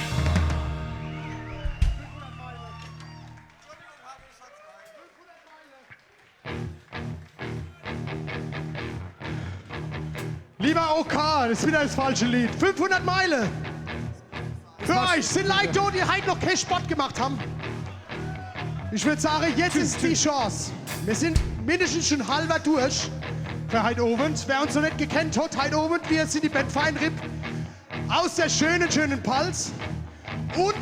Lieber O K, des is widder des falsche Lied. Fünfhundert Meile. Für eich sin Leit do, die heit noch kee Sport gemacht hän. Ich würd sage, jetzt is die Chance. Mir sin mindestens schun halwer durch für heit Owend. Wer uns noch net gekennt hat, heit Owend, mir sin die Band Feinripp aus de schöne, schöne Palz. Un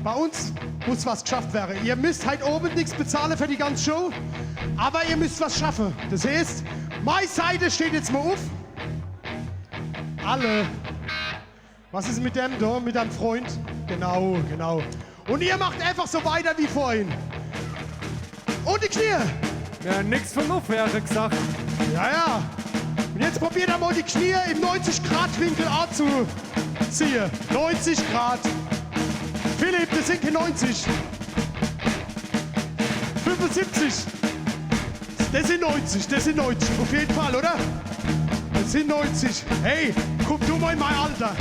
bei uns muss was gschafft werre. Ihr müsst heit Owend nix bezahle für die ganz Show, awwer ihr müsst was schaffe. Des heeßt, mei Seite steht jetzt mol uff. Alle. Was is mit dem do, mit deim Freund? Genau, genau. Un ihr macht einfach so weiter wie vorhin. Un die Knie! Mir hän nix vun Uffhöre gsacht. Ja, ja. Un jetzt probiert emol die Knie im neunzig Grad Winkel anzuziehe. Neunzig Grad. Philipp, des sin kee neunzig. Fünfundsiebzig. Des sin neunzig, des sin neunzig. Uff jeden Fall, oder? Des sin neunzig. Hey, kumm du mol in mei Alter.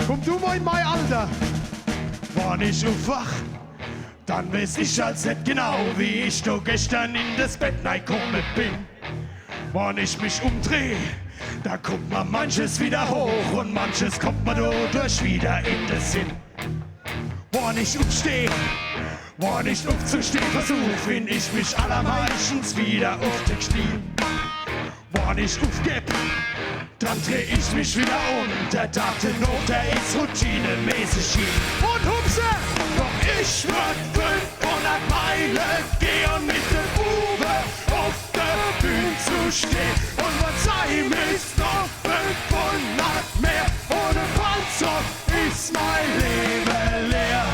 Kumm du mol in mei Alter. Wann ich uffwach, dann weeß ich als net genau, wie ich do geschtern in des Bett neikumme bin. Wann ich mich umdreh, do kummt mer manches widder hoch un manches kummt mer dodurch widder in de Sinn. Wann ich uffsteh, wann ich uffzusteh versuch, finn ich mich allermeischtens widder uff de Knie. Wann ich uffgeb, dann dreh ich mich widder um. De Tag denooch, der is routinemäßig hin. Un hupse! Doch ich würd fünfhundert Meile geh un mit de Buwe uff de Bühn zu steh. Un was sei, is noch fünfhundert mehr. Ohne Panzer is mei Lewe leer.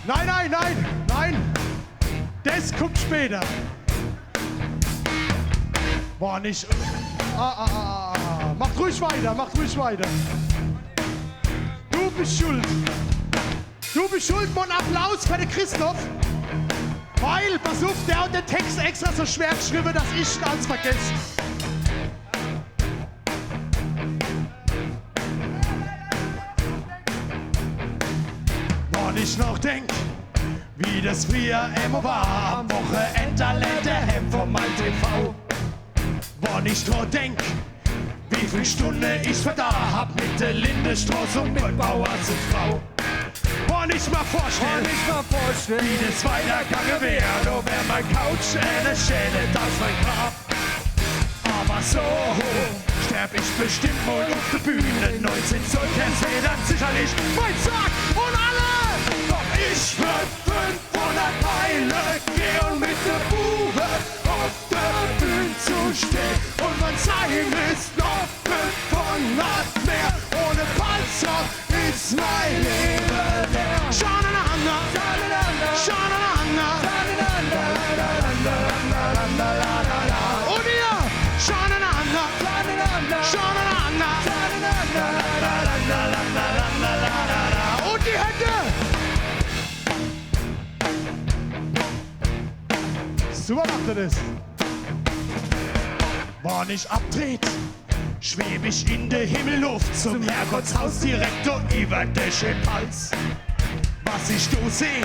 Nein, nein, nein, nein! Des kummt später. Boah, net. Ah, ah, ah, ah, ah. Macht ruhig weiter, macht ruhig weiter. Du bist schuld. Du bist schuld, mol en Applaus für de Christoph. Weil, pass uff, der hat de Text extra so schwer geschriwwe, dass ich alles vergess. Denk, wie das frieher emol war, am Wochenend allää daheem vor meim T V. Wann ich dra denk, wie viel Stunne ich verdar hab mit de Lindenstraße un mit Bauer sing Frau. Wann ich mer vorstell, wann ich mer vorstell, wie das weitergange wär, do wär mei Couch ene schäne Tass mei Grab. Awwer so sterb ich bestimmt mol uf de Bühn. Neunzehn Zoll Kernseh dann sicherlich mei Sarg un alle. Doch ich würd fünfhunnert Meile geh un mit de Buwe uf de Bühn zu steh. Un wann's sei muss, noch fünfhunnert mehr. Ohne Palzrock is mei Lewe leer. Schanenehanner, schanenehanner, schanenehanner. Un ihr, schanenehanner, schanenehanner. Un die Hände. Super macht er das. Wann ich abtret, schweb ich in de Himmelluft zum Herrgottshaus direkt do iwwer de Schepalz. Was ich do seh,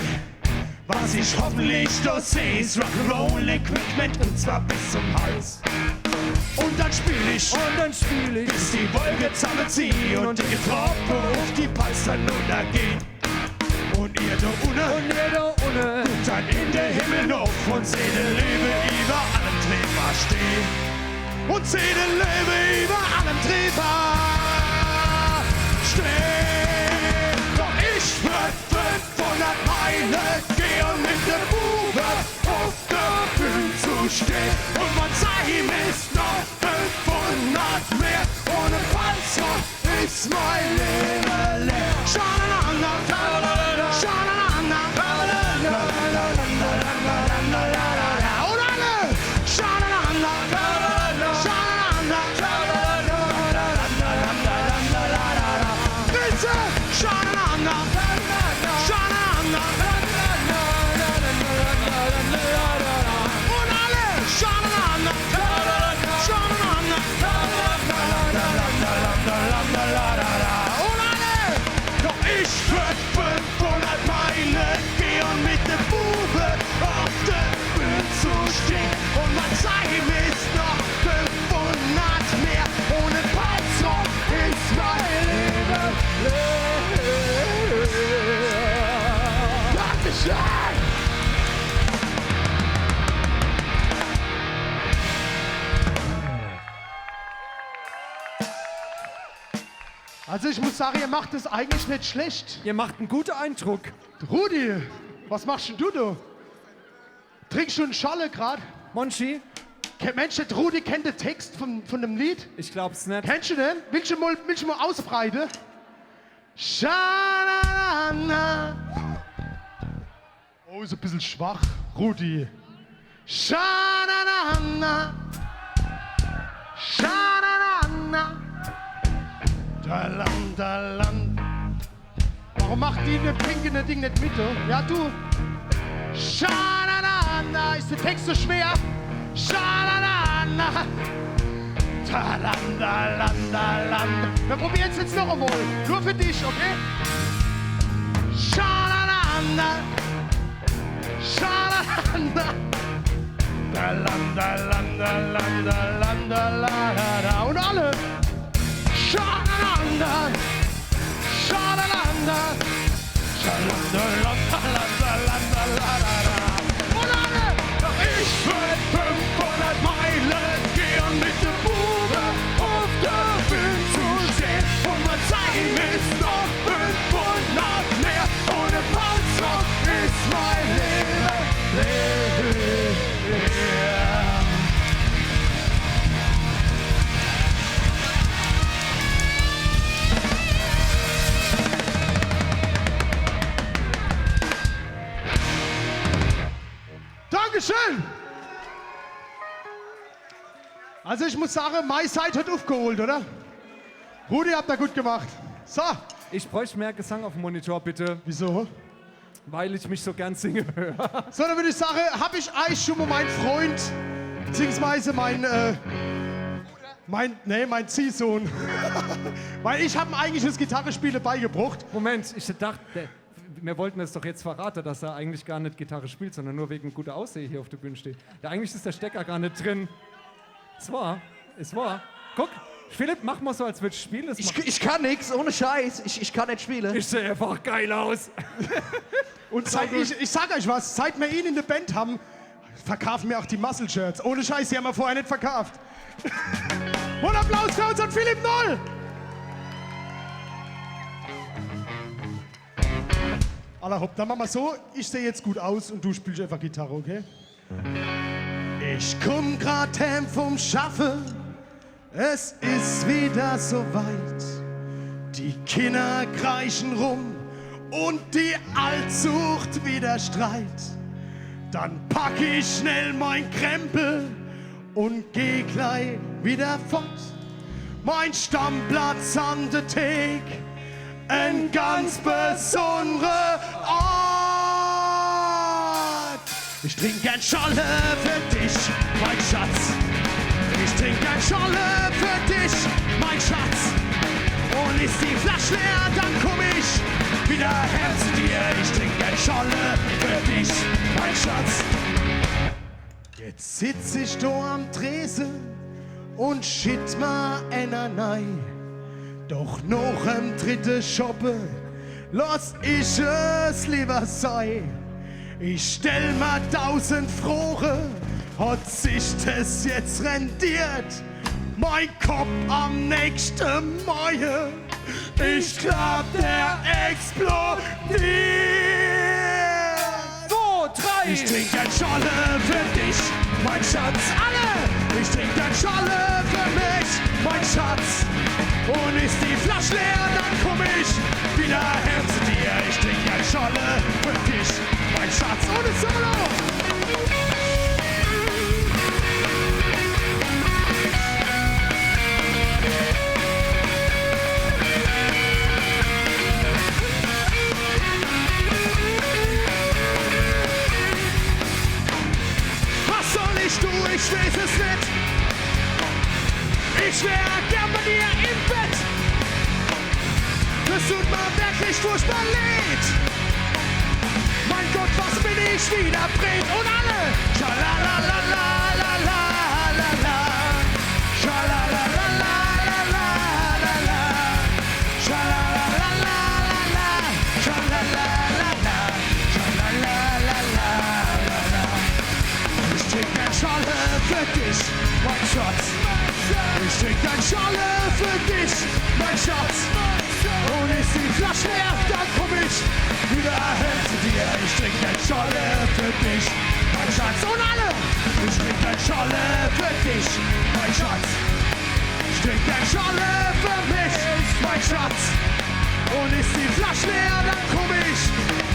was ich hoffentlich do seh, is Rock'n'Roll-Equipment un zwar bis zum Hals. Un dann spiel ich, un dann spiel ich, bis die Wolke zammeziehn un die Trepp uf die Palz dann nunnergehn. Un ihr do unne, un ihr do unne, guckt dann in de Himmel nof un seht de Lewe iwwer allem driwwer steh. Un seht de Lewe iwwer allem driwwer steh. Doch ich würd fünfhunnert Meile geh un mit de Buwe uf de Bühn zu steh. Un wann's sei muss, noch fünfhunnert mehr. Ohne Palzrock is mei Lewe leer. Schanenehanner, schanenehanner. Un alle. Schanenehanner, schanenehanner. Bitte, schanenehanner, schanenehanner. Un alle. Schanenehanner, schanenehanner. Un alle. Doch ich würd fünfhunnert Meile geh un mit de Buwe uf de Bühn zu steh. Un wann's sei muss, noch fünfhunnert mehr. Ohne Palzrock is mei Lewe leer. Dankeschön! Also ich muss sage, ihr macht es eigentlich net schlecht. Ihr macht en gute Eindruck. Rudi, was machst denn du do? Trinkst du en Schorle grad? Monchi? Ke-, Mensch, de Rudi kennt de Text von, von dem Lied. Ich glaab's net. Kennst du den? Willst du mol, willst du mol ausbreite? Schanenehanner. Oh, is e bissel schwach, Rudi. Schanenehanner. Schanenehanner. Dalam, dalam. Warum macht die in dem pinke Ding net mit, du? Ja, du. Schanenehanner. Is de Text so schwer? Schanenehanner. Dalam, dalam, dalam. Mir probieren's jetzt noch emol. Nur für dich, okay? Schanenehanner. Schanenehanner. Dalam, dalam, dalam, dalam, dalalala. Un alle. Schanenehanner. Schanenehanner. Schanenehanner. Un alle. Doch ich würd fünfhunnert Meile geh un mit de Buwe uf de Bühn zu steh. Un wann's sei muss, noch fünfhunnert mehr. Ohne Palzrock is mei Lewe leer. Dankeschön! Also ich muss sage, mei Seit hat ufgeholt, oder? Rudi, habt ihr gut gemacht. So. Ich bräucht mehr Gesang auf'm Monitor, bitte. Wieso? Weil ich mich so gern singe hör. So, dann würd ich sage, hab ich eich schon mol mein Freund, beziehungsweise mein, äh, mein, nee, mein Ziehsohn. Weil ich hab ihm eigentlich das Gitarrespiele beigebracht. Moment, ich dacht, der, Mir wollten es doch jetzt verrate, dass er eigentlich gar net Gitarre spielt, sondern nur wege guter Aussehe hier auf der Bühne steht. Da eigentlich is der Stecker gar net drin. Es war, es war. Guck, Philipp, mach mal so, als würdest du spielen. Das Ich, macht ich kann nix, ohne Scheiß. Ich, ich kann net spiele. Ich seh einfach geil aus. Und seit, ich, ich sag euch was, seit mir ihn in der Band haben, verkaufen mir auch die Muscle-Shirts. Ohne Scheiß, die haben wir vorher nicht verkauft. Und Applaus für unseren Philipp Noll! Alla hopp, dann machen wir so, ich sehe jetzt gut aus und du spielst einfach Gitarre, okay? Ich komm grad heim vom Schaffe, es is wieder so weit. Die Kinder kreischen rum und die Alt sucht wieder Streit. Dann pack ich schnell mein Krempel und geh gleich wieder fort. Mein Stammplatz an der Thek, en ganz besonderer Ort. Ich trink gern Schorle für dich, mein Schatz. Ich trink gern Schorle für dich, mein Schatz. Und is die Flasch leer, dann komm ich wieder her zu dir. Ich trink gern Schorle für dich, mein Schatz. Jetzt sitz ich do am Trese und schütt ma eener nei. Doch noch em dritte Schoppe loss ich es lieber sei. Ich stell ma tausend Froge, hat sich des jetzt rentiert? Mein Kopp am nächste Morge, ich glaub, der explodiert. Zwei, drei. Ich trink gern Schorle für dich, mein Schatz. Alle! Ich trink gern Schorle für mich, mein Schatz. Und is die Flasch leer, dann komm ich wieder her zu dir. Ich trink gern Schorle für dich, mein Schatz. Und es Solo! Was soll ich tun? Ich weiß es net. Ich wär gern bei dir im Bett. Es tut mir wirklich furchtbar leid. Mein Gott, was bin ich wieder breit. Und alle. Schalalala. Schalalala. Schalalala. Schalalala. Schalalala. Ich trink gern Schorle für dich, mein Schatz. Ich trink gern Schorle für dich, mein Schatz. Und is die Flasch leer, dann komm ich wieder her zu dir. Ich trink gern Schorle für dich, mein Schatz. Und alle! Ich trink gern Schorle für dich, mein Schatz. Ich trink gern Schorle für mich, mein Schatz. Und is die Flasch leer, dann komm ich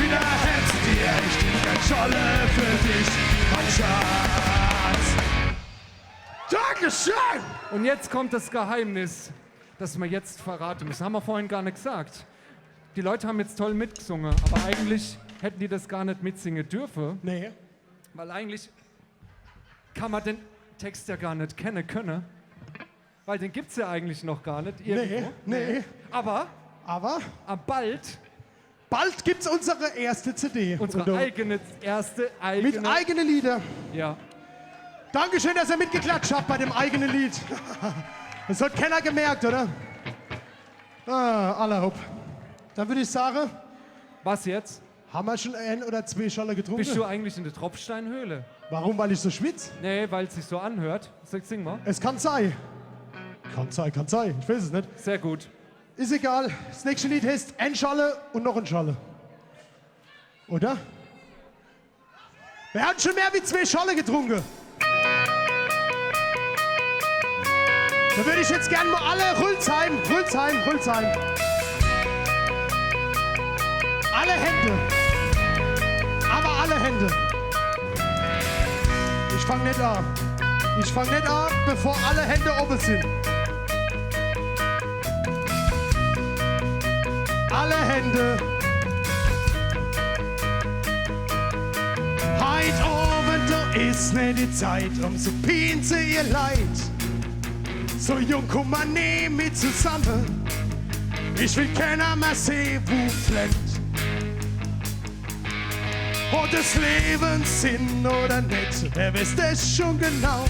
wieder her zu dir. Ich trink gern Schorle für dich, mein Schatz. Dankeschön! Und jetzt kommt das Geheimnis, das wir jetzt verraten müssen. Haben wir vorhin gar nicht gesagt. Die Leute haben jetzt toll mitgesungen, aber eigentlich hätten die das gar nicht mitsingen dürfen. Nee. Weil eigentlich kann man den Text ja gar nicht kennen können. Weil den gibt's ja eigentlich noch gar nicht irgendwo. Nee, nee. Aber, aber bald, bald gibt's unsere erste C D. Unsere eigene, erste eigene. Mit eigene Lieder. Ja. Dankeschön, dass ihr mitgeklatscht habt bei dem eigenen Lied. Das hat keiner gemerkt, oder? Ah, alla hopp. Dann würd ich sagen, was jetzt? Haben wir schon ein oder zwei Schorle getrunken? Bist du eigentlich in der Tropfsteinhöhle? Warum? Weil ich so schwitz? Nee, weil es sich so anhört. Sag, sing mal. Es kann sein. Kann sein, kann sein. Ich weiß es nicht. Sehr gut. Ist egal. Das nächste Lied heißt Ein Schorle und noch ein Schorle. Oder? Wir haben schon mehr wie zwei Schorle getrunken. Da würde ich jetzt gern mal alle Rülpsheim, Rülpsheim, Rülpsheim. Alle Hände. Aber alle Hände. Ich fang nicht an. Ich fang nicht an, bevor alle Hände oben sind. Alle Hände. Heit Abend, da ist nicht die Zeit, um zu pinse, ihr Leid. So jung kommt man nie mit zusammen. Ich will keiner mehr sehen, wo flennt. Hat des Lewe Sinn oder net, wer weeß des schun genau.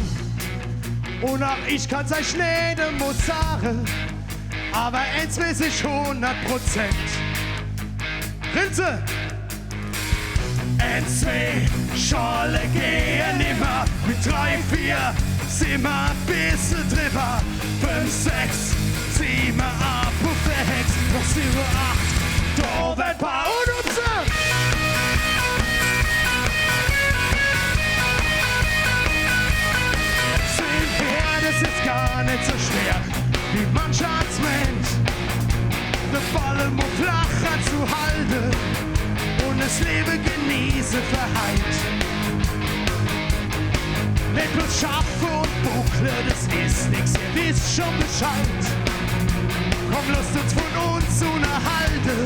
Un ach ich kann's eich net emol sage, awwer eens weeß ich hunnert Prozent. Rinse! Eens, zwee Schorle gehn nimmer, mit drei, vier sin mer e bissel driwwer. Fünf, sechs, siwwe, acht, Puppe, Hex, noch siwwe, acht, do werd paar un upse! Sinn her, des is gar net so schwer, wie manch eens meent. De Ball emol flacher zu halte un des Lewe genieße fer heit. Net bloß schaffe un buckle, des is nix, ihr wisst schun Bescheid. Komm, losst uns vun uns unnerhalte.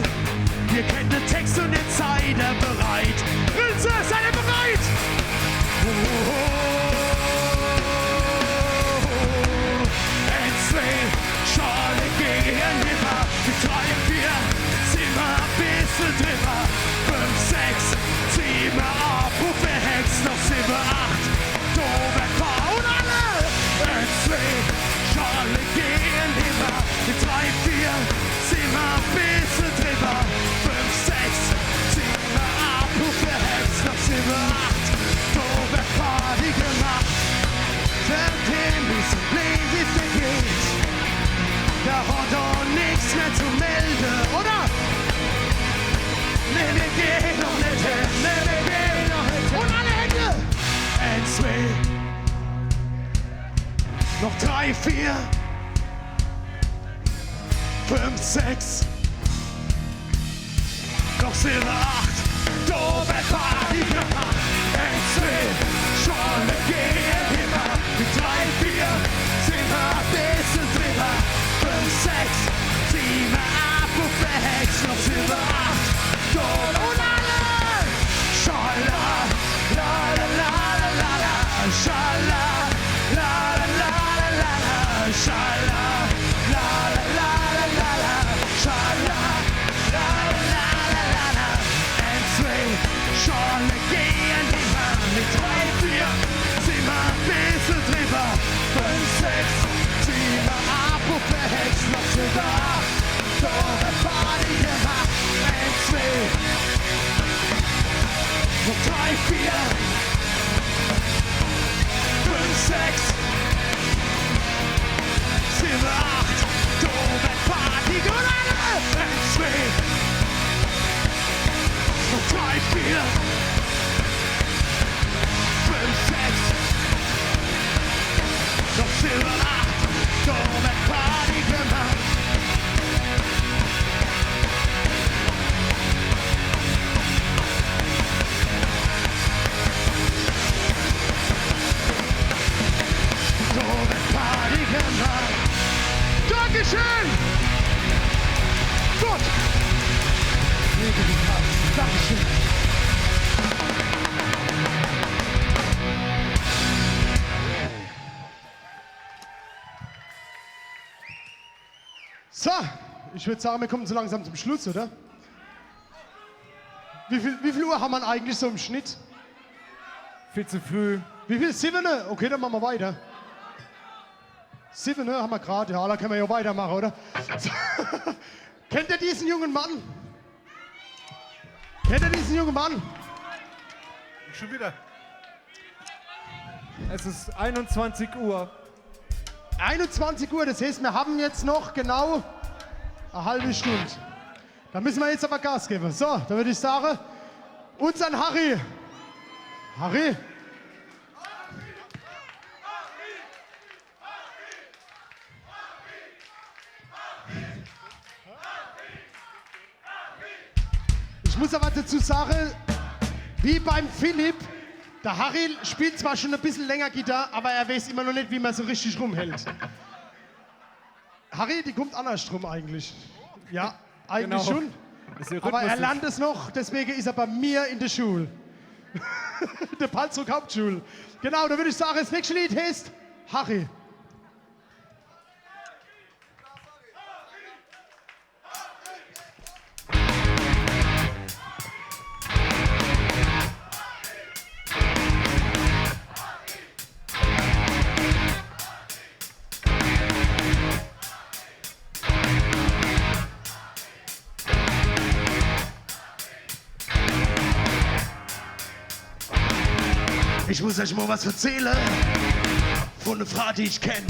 Ihr kennt de Text un jetzt seid ihr bereit. Rinse, seid ihr bereit? Oh, oh, oh, oh. Eens, zwee Schorle gehn nimmer, mit drei, vier sin mer e bissel driwwer. Fünf, sechs, siwwe, acht, Puppe, Hex, noch siwwe, acht, do werd paar un alle. Eens, zwee Schorle gehn nimmer, mit drei, vier sin mer e bissel driwwer. Fünf, sechs, siwwe, acht, Puppe, Hex, noch siwwe, acht, do werd Party gemacht. Seitdem is Leben vergeht, do hot doch nix mehr zu melde, oder? Nee, mir gehn noch net hemm, nee, mir gehn noch net hemm. Un alle Hände! Eens, zwee, noch drei, vier, fünf, sechs, noch siwwe, acht, do werd Party gemacht. Eens, zwee Schorle gehn nimmer, mit drei, vier sin mer e bissel driwwer. Fünf, sechs, siwwe, acht, Puppe, Hex, noch siwwe, acht, do un alle! Schala, la, la, la, la, la, la, schala, la, la, la, la, la, la, schala, la, la, la, la, la, la, schala, la, la, la, la, la, la. Eens, zwee Schorle gehn nimmer, mit drei, vier sin mer e bissel driwwer. Fünf, sechs, siwwe, acht, Puppe, Hex, noch siwwe, acht, do werd Party gemacht. Eens, zwee, noch drei, vier, fünf, sechs, siwwe, acht, do werd Party gemacht. Eens, zwee, noch drei, vier, fünf, sechs, noch siwwe, acht, do werd Party gemacht. Do werd Party gemacht. Dankeschön! Gut! Dankeschön! So, ich würd sage, mir kommen so langsam zum Schluss, oder? Wie viel, wie viel Uhr hammer eigentlich so im Schnitt? Viel zu früh. Wie viel? Siwwe? Okay, dann mache mer weiter. Siwwe hammer grad, ja, do kenne mer ja weitermache, oder? So. Kennt ihr diesen jungen Mann? Kennt ihr diesen jungen Mann? Schun widder. Es is einunzwanzig Uhr. Einunzwanzig Uhr, des heeßt, mir hammer jetzt noch genau e halbe Stund. Do misse mer jetzt awwer Gas gewwe. So, do würd ich sage, unsern Harry. Harry? Ich muss awwer dazu sage, wie beim Philipp, de Harry spielt zwar schun e bissel länger Gitarr, awwer er weeß immer noch net, wie mer so richtig rumhält. Harry, die kummt annerschtrum eigentlich. Ja, eigentlich schun. Genau. Awwer er lernt es noch, deswege is er bei mir in de Schul. De Palzrock Hauptschul. Genau, do würd ich sage, des nächschte Lied heeßt Harry. Muss euch mol was verzähle von ner Frau, die ich kenn.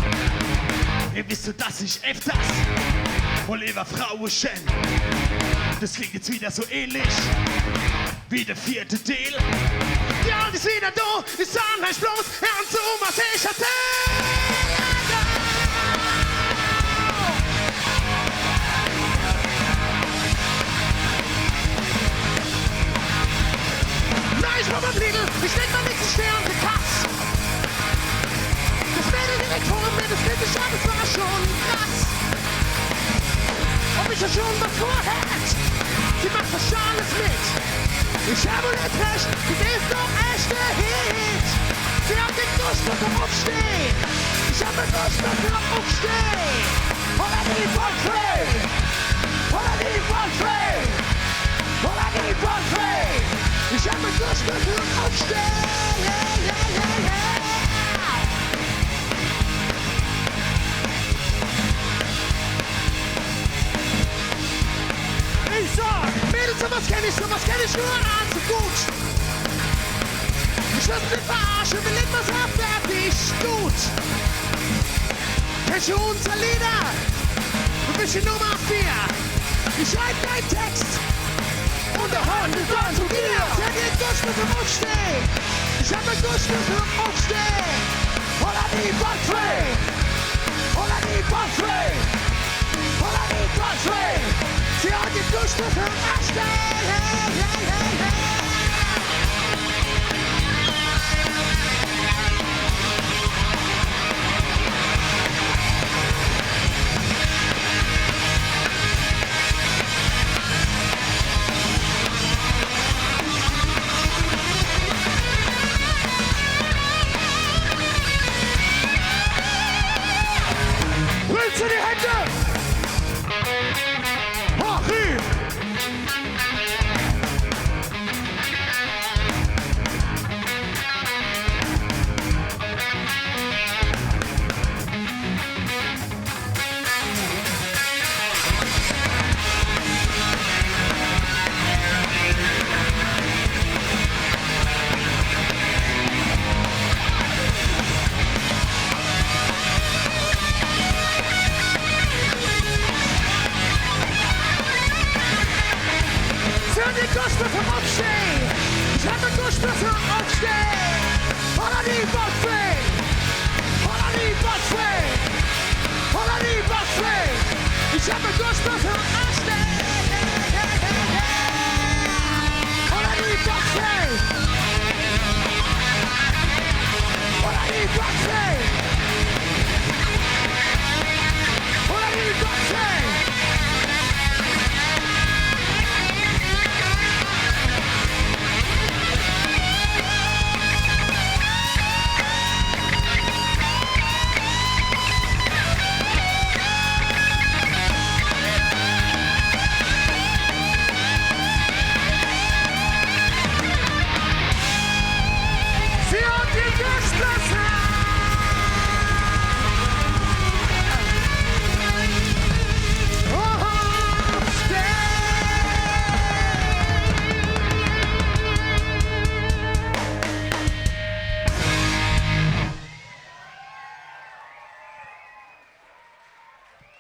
Ihr wisst jo, dass ich efters mol iwwer Fraue schenn. Des klingt jetzt widder so ähnlich wie de vierte Deel. Die Alte is widder do, ich sag eich bloß, hört zu, was ich verzähl. Nein, ich war beim Lidl, ich denk mer nix, ich steh an de Kass. Des Mädel direkt vor mir, des kennt mich an, des war schun krass. Ob ich jo schun was vorhätt, sie macht des schun alles mit. Ich hab wohl net recht, des is doch echt de Hit. Sie hot de Durscht noch'm Uffsteh. Ich hab de Durscht noch'm Uffsteh. Holla die Waldfee! Holla die Waldfee! Holla die Waldfee! Ich hab de Durscht noch'm Uffsteh. Ich sag, Mädels, so was kenn ich, so was kenn ich nur allzu gut. Ich lass mich net verarsche, mir legen was ab, fertig, gut. Kennscht du unser Lieder? Du bischt die Nummer vier. Ich schreib dein Text. Un de Hahn is an zu dir. Ich hab de Durscht noch'm Uffsteh. Ich hab de Durscht noch'm Uffsteh. Holla die Waldfee! Holla die Waldfee! Holla die Waldfee! Sie hot de Durscht noch'm Uffsteh. Hey, hey, hey, hey, hey. Willst du die Hände? Hoch, hin! Seh die Gospel vom Aufstehen! Ich hab de Durscht noch'm Uffsteh! Holla die Waldfee! Holla die Waldfee! Holla die Waldfee! Ich hab de Durscht noch'm Uffsteh! Holla die Waldfee! Holla die Waldfee! Holla die Waldfee!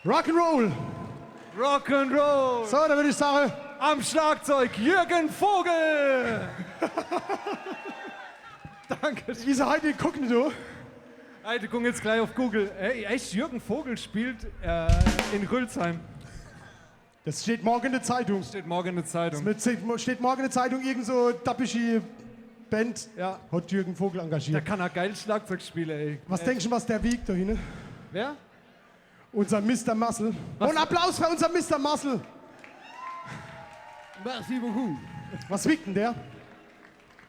Rock'n'Roll! Rock'n'Roll! So, dann würd ich sage, am Schlagzeug Jürgen Vogel! Danke. Wieso halt inkognito? Ey, die gucken jetzt gleich auf Google. Ey, echt, Jürgen Vogel spielt, äh, in Rüllsheim. Das steht morgen in der Zeitung. Steht morgen in der Zeitung. Es mit, steht morgen in der Zeitung, irgend so dappische Band, ja, hat Jürgen Vogel engagiert. Der kann auch geil Schlagzeug spielen, ey. Was denkst du, was der wiegt da hinten? Wer? Unser Mister Muscle. Was? Und Applaus für unser Mister Muscle. Merci beaucoup. Was wiegt denn der?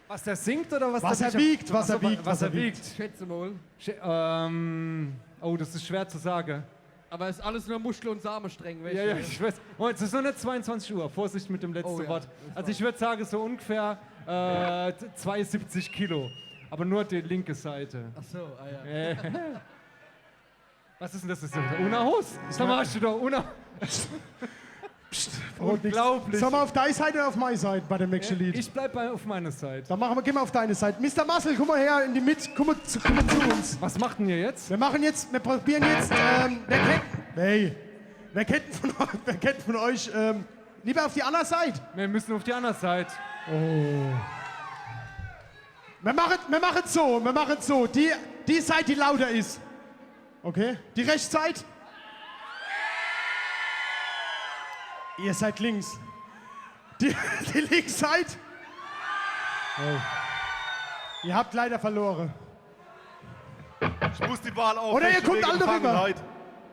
Was der singt oder was der wiegt? Was er wiegt, was er wiegt. Schätze mal. Schä-, ähm, oh, das ist schwer zu sagen. Aber es ist alles nur Muskel und Samenstränge, weißt du? Ja, ja, ich weiß. Oh, es ist noch nicht zweiundzwanzig Uhr. Vorsicht mit dem letzten Wort. Oh ja, das war. Also ich würd sagen, so ungefähr, äh, zweiundsiebzig Kilo. Aber nur die linke Seite. Ach so, ah ja. Äh. Was ist denn das? Ist das Una Host? Sag mal, hast du da Una? Unglaublich. Sollen wir auf deine Seite oder auf meine Seite bei dem nächsten Lied? Ich bleib bei, auf meiner Seite. Dann machen wir, gehen wir auf deine Seite. Mister Marcel, komm mal her in die Mitte. Komm mal zu, komm mal zu uns. Was macht denn ihr jetzt? Wir machen jetzt, wir probieren jetzt, ähm, wer kennt, hey, wer kennt von, wer kennt von euch, ähm, lieber auf die andere Seite? Wir müssen auf die andere Seite. Oh. Wir machen, wir machen so, wir machen so. Die, die Seite, die lauter ist. Okay? Die rechte Seite? Ihr seid links. Die, die linke Seite? Oh. Ihr habt leider verloren. Ich muss die Wahl auf. Oder ihr kommt alle rüber.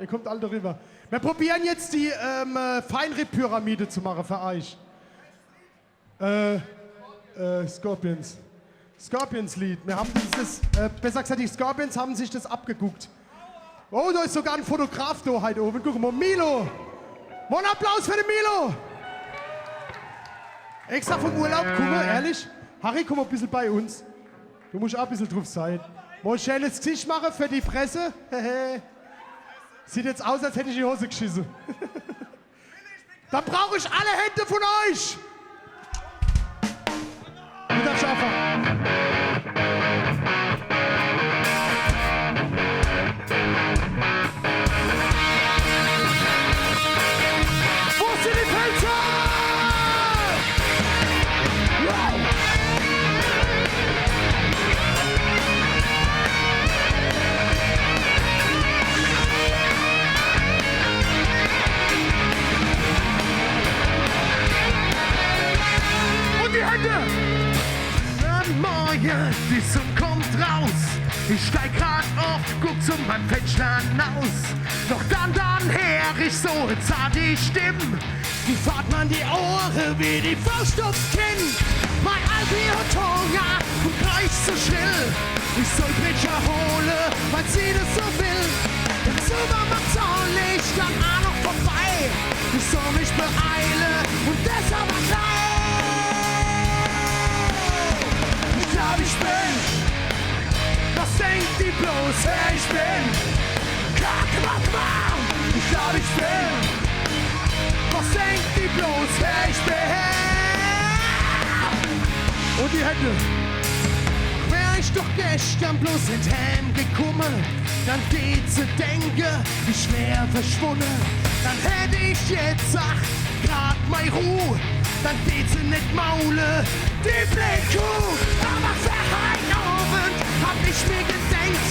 Ihr kommt alle rüber. Wir probieren jetzt die, ähm, äh, Feinripp-Pyramide zu machen für euch. Äh, äh, Scorpions. Scorpions-Lied. Wir haben dieses, äh, besser gesagt, die Scorpions haben sich das abgeguckt. Oh, da ist sogar ein Fotograf da heute oben. Guck mal, Milo. Mal einen Applaus für den Milo. Extra vom Urlaub, guck mal, ehrlich. Harry, komm mal ein bisschen bei uns. Du musst auch ein bisschen drauf sein. Mal ein schönes Gesicht machen für die Presse. Sieht jetzt aus, als hätte ich in die Hose geschissen. Da brauche ich alle Hände von euch. Wieder Schaffer. Wo sind die Pälzer? Wow. Und die Hände! Am Morgen, die Sonn kommt raus. Ich steig grad uff, guck zu meim Fenster naus. Doch dann, dann heer ich so e zarte Stimm. Die fahrt mer an die Ohre wie die Faust uffs Kinn. Mei Aldi hot Hunger und kreischt so schrill. Ich soll Brettcher hole, weil sie das so will. Im Supermarkt zahl ich dann aa noch vorbei. Ich soll mich beeile und das awwer gleich. Ich glaab, ich bin, was denkt die bloß, wer ich bin? Kack, mach, mach. Ich glaab, ich bin, was denkt die bloß, wer ich bin? Und die Hände. Wär ich doch gestern bloß net heemgekumme, dann deet se denke, ich wär verschwunne. Dann hätt ich jetzt ach grad mei Ruh, dann deet se net maule, die bleed Kuh. Awwer für heit Owend hab ich mir gedenkt,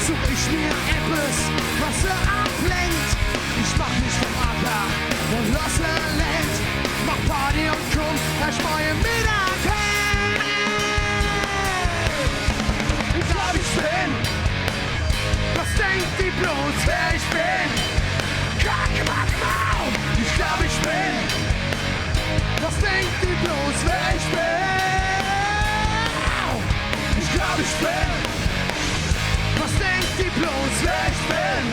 such ich mir eppes, was se ablenkt. Ich mach mich vom Acker und lass se lenkt. Mach Party und kumm erscht mol Middag heem. Ich glaab, ich bin, was denkt die bloß, wer ich bin? Kack, mach, mach. Ich glaab, ich bin, was denkt die bloß, wer ich bin? Ich glaab, ich bin, was denkt die bloß, wer ich bin?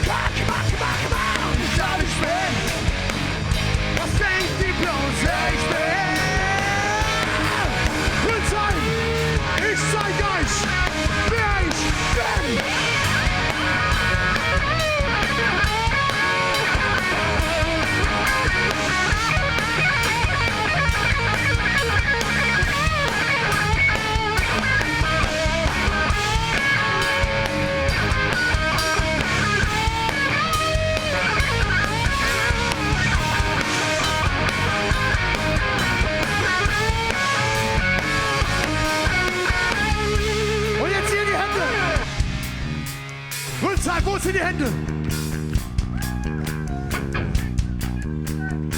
Kack, mach, mach, mach. Ich glaab, ich bin, was denkt die bloß, wer ich bin? Polizei, ich zeig euch, wer ich bin. Und jetzt hier die Hände. Polizei, wo sind die Hände?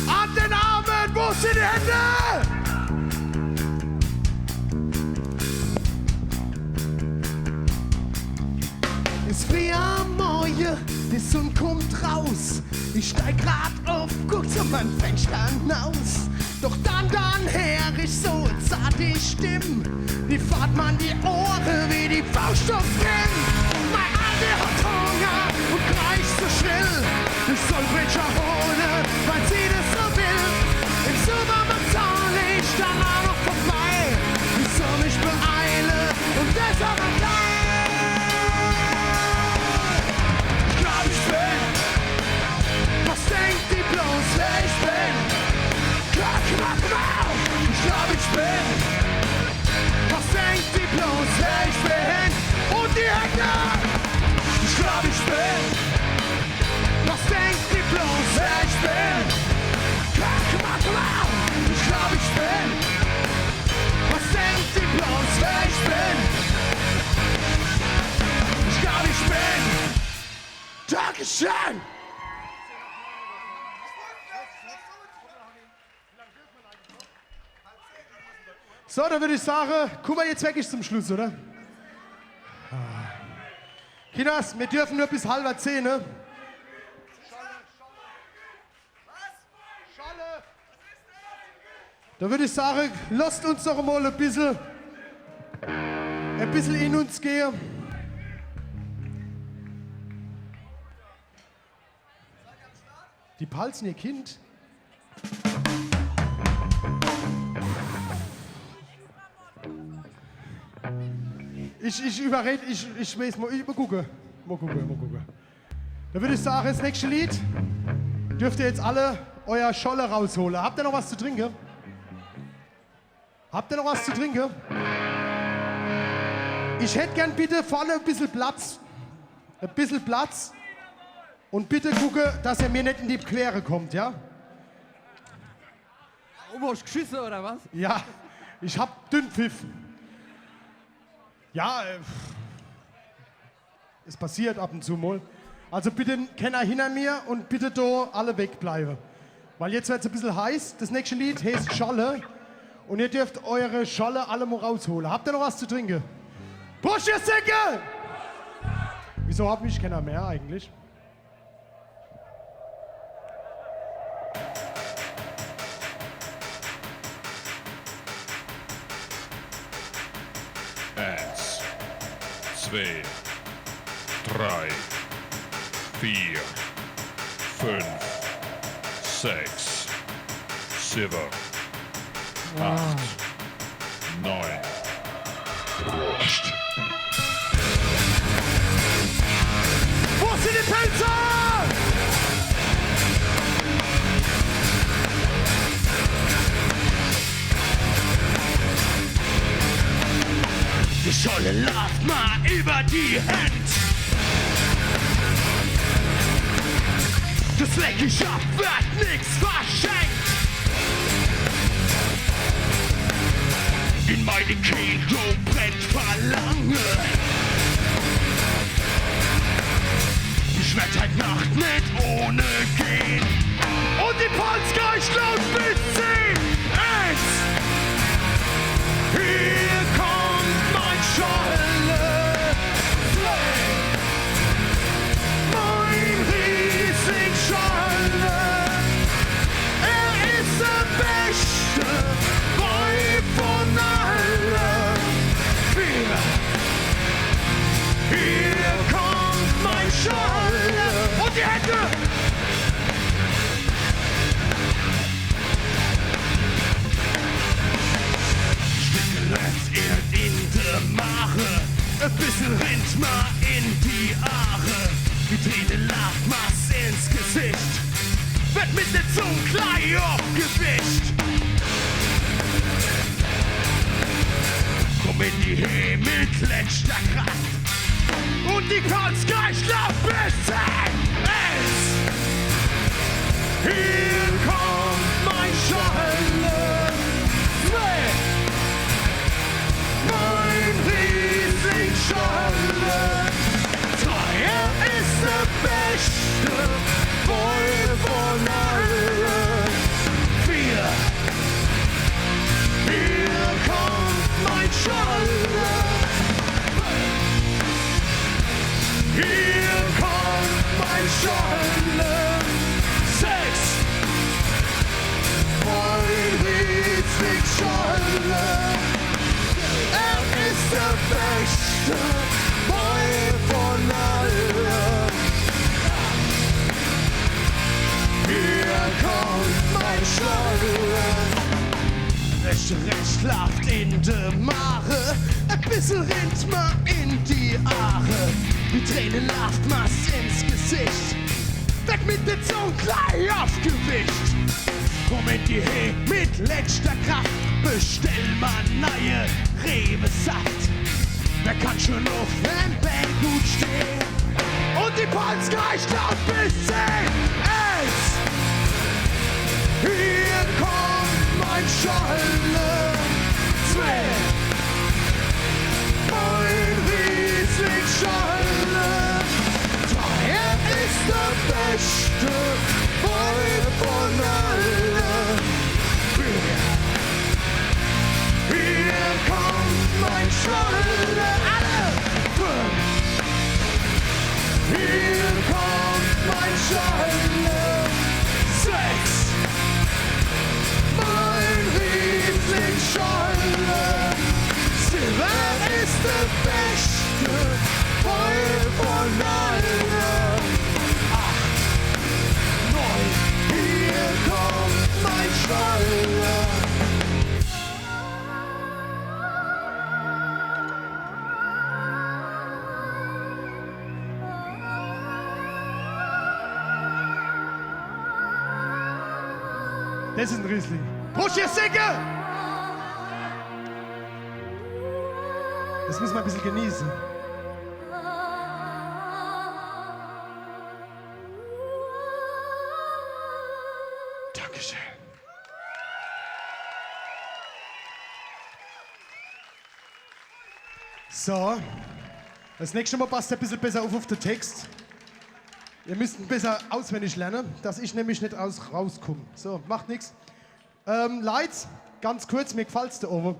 An den Armen, wo sind die Hände? Is früh am Morje, die Sunn kummt raus. Ich steig grad uff, guck zu meim Fenschter naus. Doch dann, dann heer ich so e zarte Stimm, die fahrt mer an die Ohre wie die Fauscht uffs Kinn. Mei Aldi hot Hunger und kreischt so schrill, ich soll Brettcher hole, weil sie das so will. Im Supermarkt zahl ich dann aa noch vorbei. Ich soll mich beeile und das awwer gleich. Ich glaab, ich bin, was denkt die bloß, wer ich Schön! So, dann würd ich sage, kumme mer jetzt wirklich zum Schluss, oder? Ah. Kinders, mir dürfen nur bis halber zehn, ne? Dann würd ich sage, lasst uns doch mol e bissel, e bissel in uns gehe. Die Palzen, ihr Kind. Ich, ich überred, ich, ich weeß mol, ich, mol gucke. Mol gucke, mol gucke. Dann würd ich sage, das nächste Lied dürft ihr jetzt alle euer Schorle raushole. Habt ihr noch was zu trinke? Habt ihr noch was zu trinke? Ich hätt gern bitte vorne e bissel Platz. E bissel Platz. Und bitte gucke, dass ihr mir net in die Quere kommt, ja? Oben hast du geschissen, oder was? Ja, ich hab Dünnpfiff. Ja, äh, es passiert ab und zu mol. Also bitte kenner hinner mir und bitte do alle wegbleibe. Weil jetzt wird's e bissel heiß. Das nächste Lied heißt Schorle. Und ihr dürft eure Schorle alle mol raushole. Habt ihr noch was zu trinke? Prost, ihr Säcke! Wieso hab mich kenner mehr eigentlich? Eins, zwei, drei, vier, fünf, sechs, sieben, acht, neun. Prost. Wo sind die Pälzer? Die Schorle laaft mer über die Händ. Das leck ich ab, wird nix verschenkt. In meine Kehle brennt Verlange. Ich werd heut Nacht net ohne gehn. Und die Palz geicht laut bis zehn. Eins. Hier kommt mein Schorle. Zwei. Mein Riesling-Schorle. Er is der beste Boy von alle. Vier. Hier kommt mein Schorle. Und die Hände. Stücke löfft er in de Mare, e bissel rinnt mer in die Aare. Die Träne laaft mer ins Gesicht, werd mit de Zung gleich aufgewischt. Komm in die Heh mit letschter Kraft. Und die Palz geicht laut bis zehn. Eins. Hier kommt mein Schorle. Zwei. Mein Riesling-Schorle. Drei. Er is der beste Boy von alle. Vier. Hier kommt mein Schorle. Hier kommt mein Schorle. Sechs. Mein Riesling-Schorle. Er is der beste Boy von alle. Hier kommt mein Schorle. Recht, recht laaft in de Mare, e bissel rinnt mer in die Aare. Die Träne laaft mer ins Gesicht, werd mit de Zung gleich aufgewischt. Komm in die Heh mit letschter Kraft, bestell mer neie Rewesaft. Wer kann schon uff em Bää gut stehn? Und die Palz geicht laut bis zehn. Eins. Hier kommt mein Schorle. Zwei. Mein Riesling-Schorle. Drei. Er is der Voll von alle. Hier kommt mein Scholle. Alle. Fünf. Hier kommt mein Scholle. Sechs. Mein Riesling Scholle. Sieben ist der beste. Voll von alle. Acht, neun, hier kommt mein Scholle. Das is en Riesling. Prost, ihr Säcke! Das müssen wir ein bisschen genießen. Dankeschön. So. Das nächste Mal passt ihr ein bisschen besser auf, auf den Text. Ihr müsst ihn besser auswendig lernen, dass ich nämlich nicht aus, rauskomme. So, macht nichts. Ähm, Leit, ganz kurz, mir gefällt's da oben.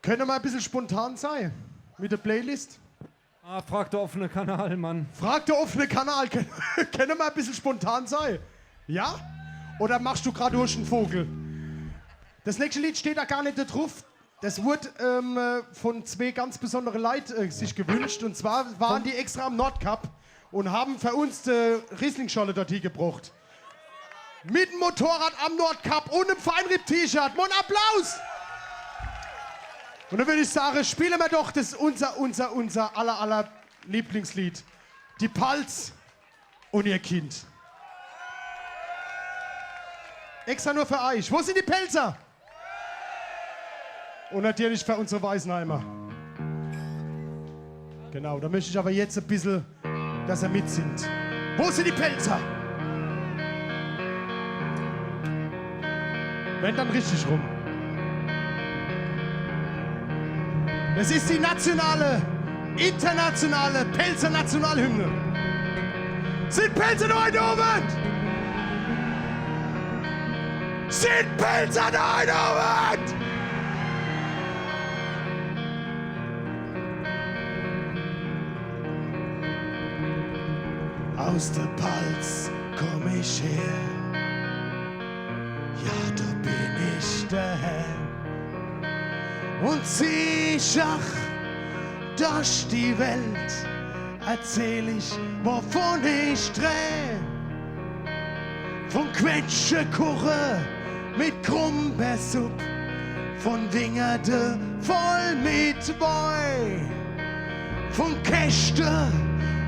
Könne mer e bissel spontan sei mit der Playlist? Ah, frag der offene Kanal, Mann. Frag der offene Kanal. Könne, könne mer e bissel spontan sei? Ja? Oder machst du grad durch den Vogel? Das nächste Lied steht da gar nicht da drauf. Das wurde, ähm, äh, von zwei ganz besondere Leute, äh, sich gewünscht. Und zwar waren die extra am Nordkap und haben für uns die Rieslingscholle dort hingebracht. Mit dem Motorrad am Nordkap und einem Feinripp-T-Shirt. Mal einen Applaus! Und dann würde ich sagen, spielen wir doch das unser, unser, unser aller, aller Lieblingslied. Die Palz und ihr Kind. Extra nur für euch. Wo sind die Pälzer? Und natürlich für unsere Weisenheimer. Genau, da möchte ich aber jetzt ein bisschen, dass er mitsingt. Wo sind die Pälzer? Wenn, dann richtig rum. Es ist die nationale, internationale Pälzer Nationalhymne. Sind Pälzer da heute Abend? Sind Pälzer da heute Abend? Aus der Palz komm ich her, ja, da bin ich daheim. Und zieh ich, ach, durch die Welt, erzähl ich, wovon ich träum. Von Quetschekuche mit Grumbeersupp, von Wingerde voll mit Woi, von Keschte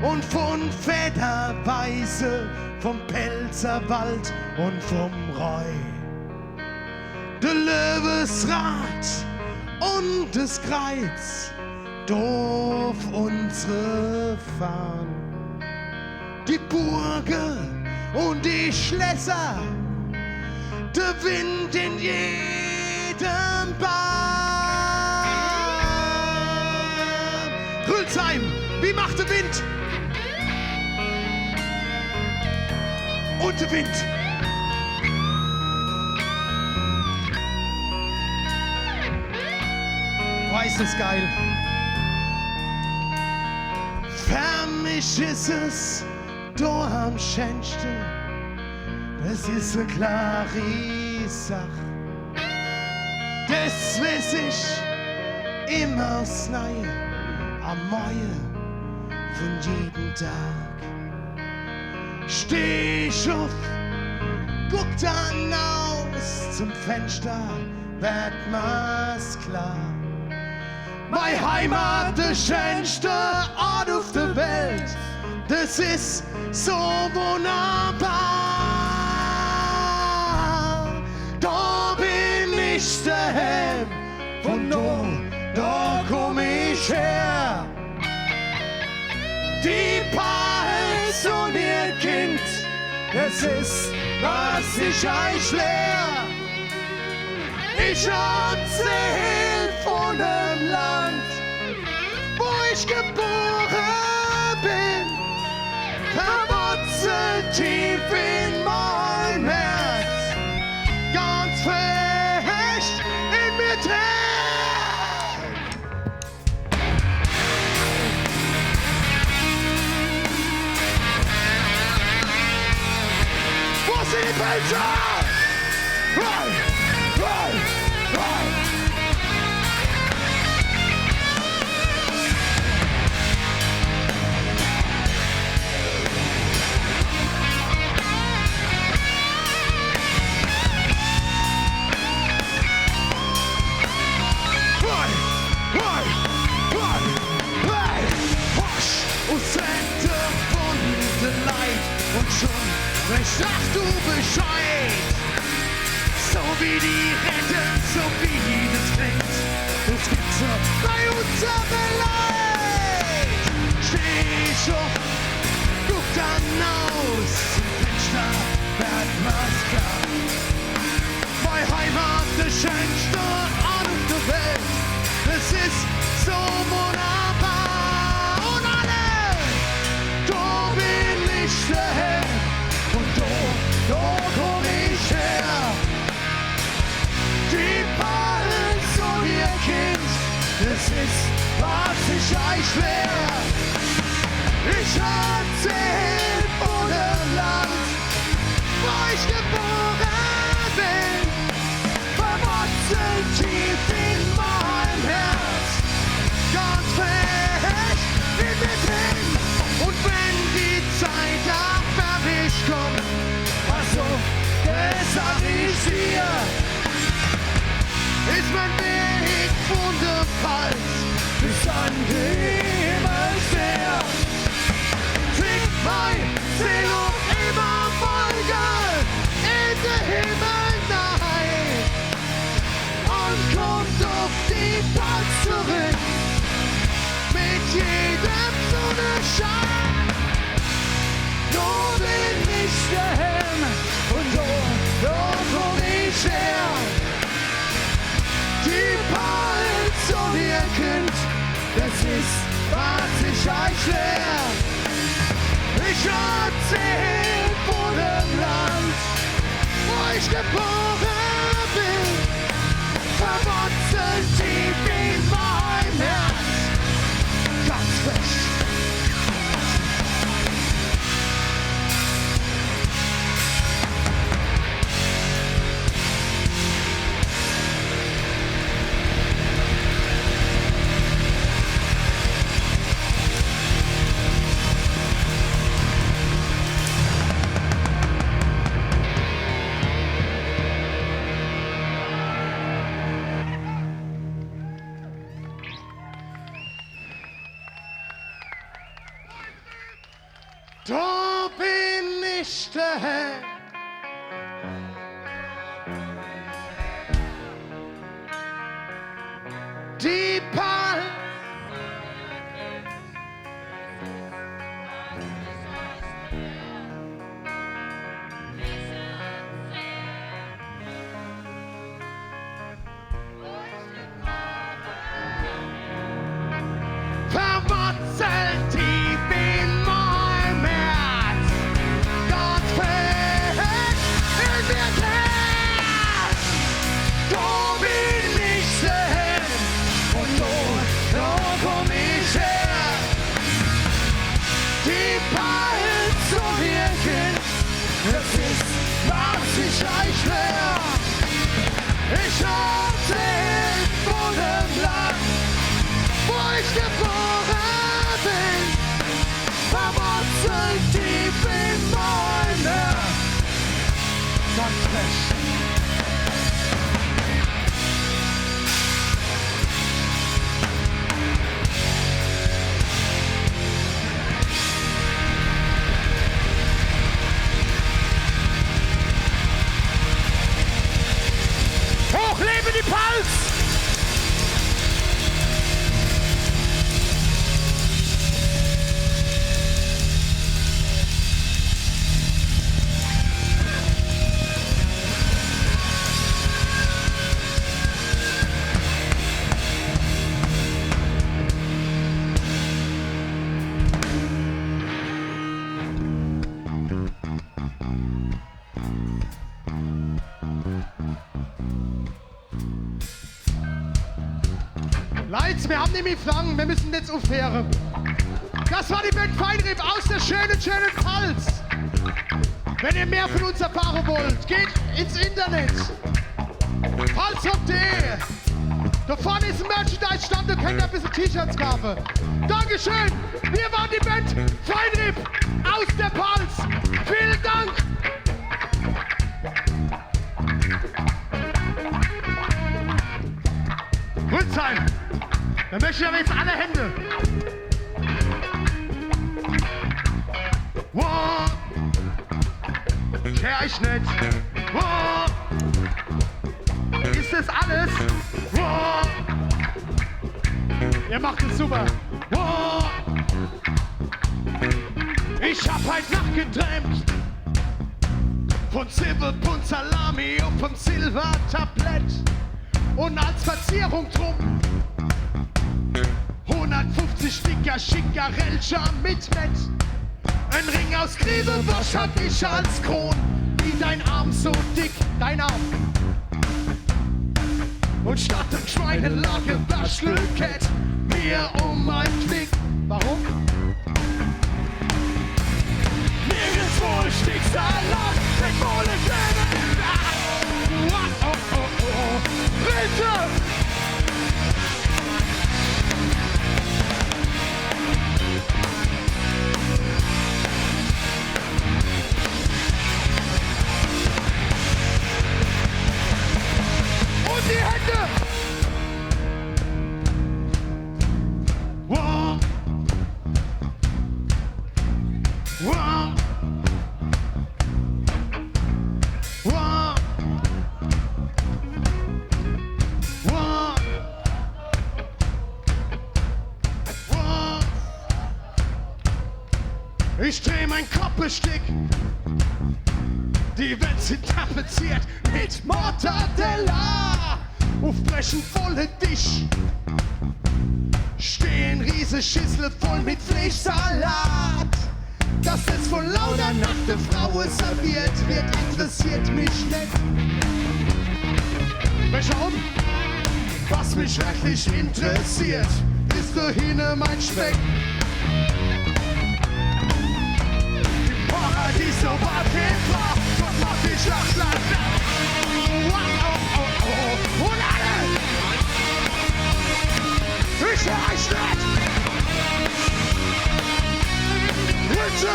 und von Federweise, vom Pälzerwald und vom Rhoi. Der Löwesrat und das Kreuz, do uff unsere Fahn. Die Burge und die Schlösser, der Wind in jedem Baum. Rülsheim, wie macht der Wind? Und der Wind. Boah, ist das geil. Für mich ist es do am schönste, das is e klari Sach. Das weiß ich immer aufs Neie, am Morge von jeden Tag. Steh ich uff, guck dann aus zum Fenster, werd mer's klar. Mei Heimat, de schönste Ort uff de Welt, das is so wunderbar. Do bin ich daheim, von do, do komm ich her. Die Palz und ihr Kind, das is, was ich euch lehr. Ich erzähl von dem Land, wo ich geboren bin, verwurzelt Tief in meinem Herz, ganz fest in mir drin. Wo sind die Pälzer? Hey! Hey! Hey! Hey! Hey! Hey! Hosch! Us Center vun de Leit un schun weesch ach du Bescheid. So wie die redde, so wie des klingt, des gibt's nur bei unsere Leit. Steh ich uff, guck dann aus zum Fenschter, werd mer's klar. Mei Heimat, de schänschte Ort uff de Welt, des is so wunderbar. Un alle, do bin ich deheem un do, do kumm ich her. Die Palz un ihr Kind, des is, was ich eich lehr. Ich erzähl vun em Land, wo ich gebore bin, verwurzelt tief in meinem Herz, ganz fest in mir drin. Un wenn die Zeit ach fertig kummt, was so, des sag ich dir, is mei Weg vun de Palz bis an de Himmelsmeer. Fliegt mei Seel uff immer Wolke in de Himmel nei un kummt uff die Palz zurück mit jedem Sunneschein. Do bin ich deheem un do, do kumm ich her. Die Palz un ihr Kind, des is, was ich eich lehr. Ich erzähl vun em Land, wo ich gebore bin, verwurzelt tief in meinem Herz, ganz fest. Do bin ich deheem. Die Palz. Verwurzelt tief in meinem Herz, ganz fest in mir drin. Do bin ich deheem un do, do kumm ich her. Die Palz un ihr Kind, des is, was ich eich lehr. Ich erzähl vun em Land, wo ich gebore bin, verwurzelt tief in meinem Herz. Ganz fest. Hoch lebe die Palz! Jetzt, wir haben nämlich Flangen, wir müssen jetzt aufhören. Das war die Band Feinripp aus der schönen, schönen Palz. Wenn ihr mehr von uns erfahren wollt, geht ins Internet. Palzrock punkt de. Da vorne ist ein Merchandise-Stand, da könnt ihr ein bisschen T-Shirts kaufen. Dankeschön. Wir waren die Band Feinripp aus der Palz. Vielen Dank. Rützheim. Dann möchte ich aber jetzt alle Hände. Wow. Scher ich net. Wow. Ist das alles? Wow. Ihr macht es super. Wow. Ich hab heut Nacht geträumt von siwwe Pfund Salami uff em Silbertablett und als Verzierung drum hundertfünfzig dicker Schickerellcher mit Mett. Ein Ring aus Griewescht hatt ich als Kron, wie dein Arm so dick, dein Arm. Und statt dem Schweinelage Waschlückett mir um mein Knick. Warum? Nirgendwo Sticksalat, mit Molle Sterne. Oh, oh, oh, oh. Bitte! Und die Hände! Wow. Wow. Wow. Wow. Wow. Ich dreh mein Kopp e Stick. Die Wänn sin tapeziert mit Mortadella. Uff breche volle Tisch stehn riese Schissle voll mit Fleeschsalat. Dass es von lauter nackte Fraue serviert wird, interessiert mich net. Welcher um? Was mich wirklich interessiert, is do hinne mein Speck. Im Paradies, do war kee Frau, Gott macht dich lach, lach, lach. Oh, oh, oh, oh. Und alle! Ich hör euch net! Bitte!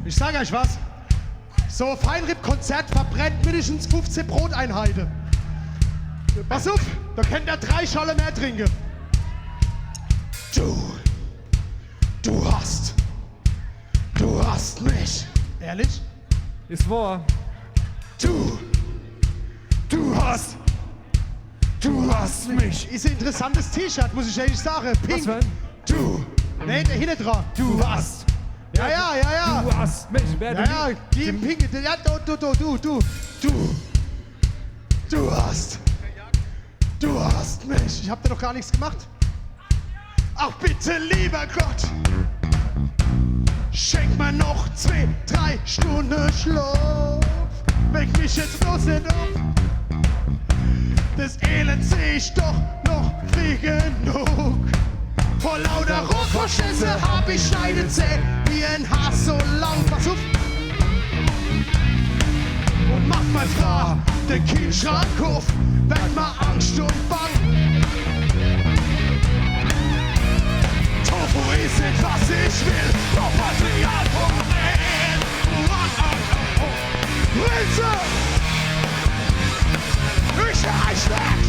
Ich sag euch was. So e Feinripp-Konzert verbrennt mindestens fünfzehn Broteinheiten. Pass uff, da könnt ihr drei Schorle mehr trinken. Du, du hast, du hast mich. Ehrlich? Is wohr. Du, du hast, du hast mich. Is e interessantes T-Shirt, muss ich ehrlich sagen. Pink. Was für ein? Du. Nee, der hinne dran. Du hast. Ja, ja, ja, ja. Du hast mich. Wer du Ja, ja, die im Pinke. Ja, du, du, du, du, du. Du. Du hast. Du hast mich. Ich hab dir doch gar nichts gemacht. Ach bitte, lieber Gott, schenk mir noch zwei, drei Stunden Schlaf. Weck mich jetzt bloß net uff. Das Elend seh ich doch noch früh genug. Vor lauter Rotkoschnitze hab ich Schneidezähne wie en Has so lang. Pass uff. Und macht mei Fraa de Kielschrank uff, werd mer Angscht und Bang. Tofu is net, was ich will, doch was ich halt von rede. Rinse! Ich hör euch net!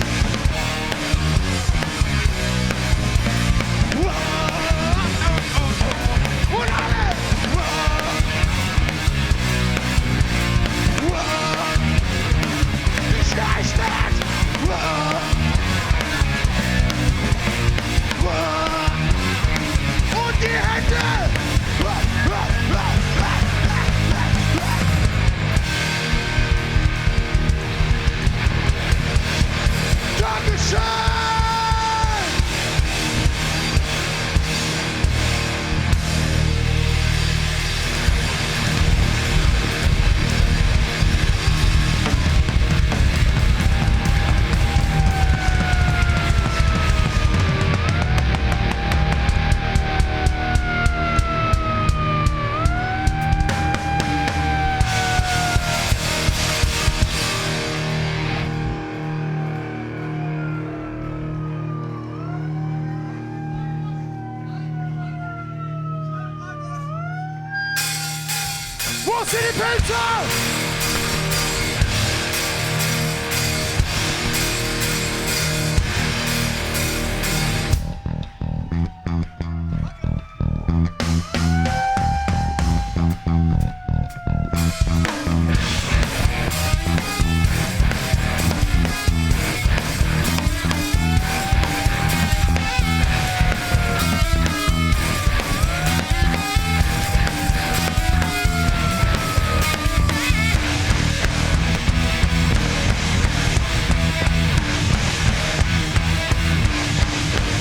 Und alle! Ich hör euch net! Wo sin die Pälzer?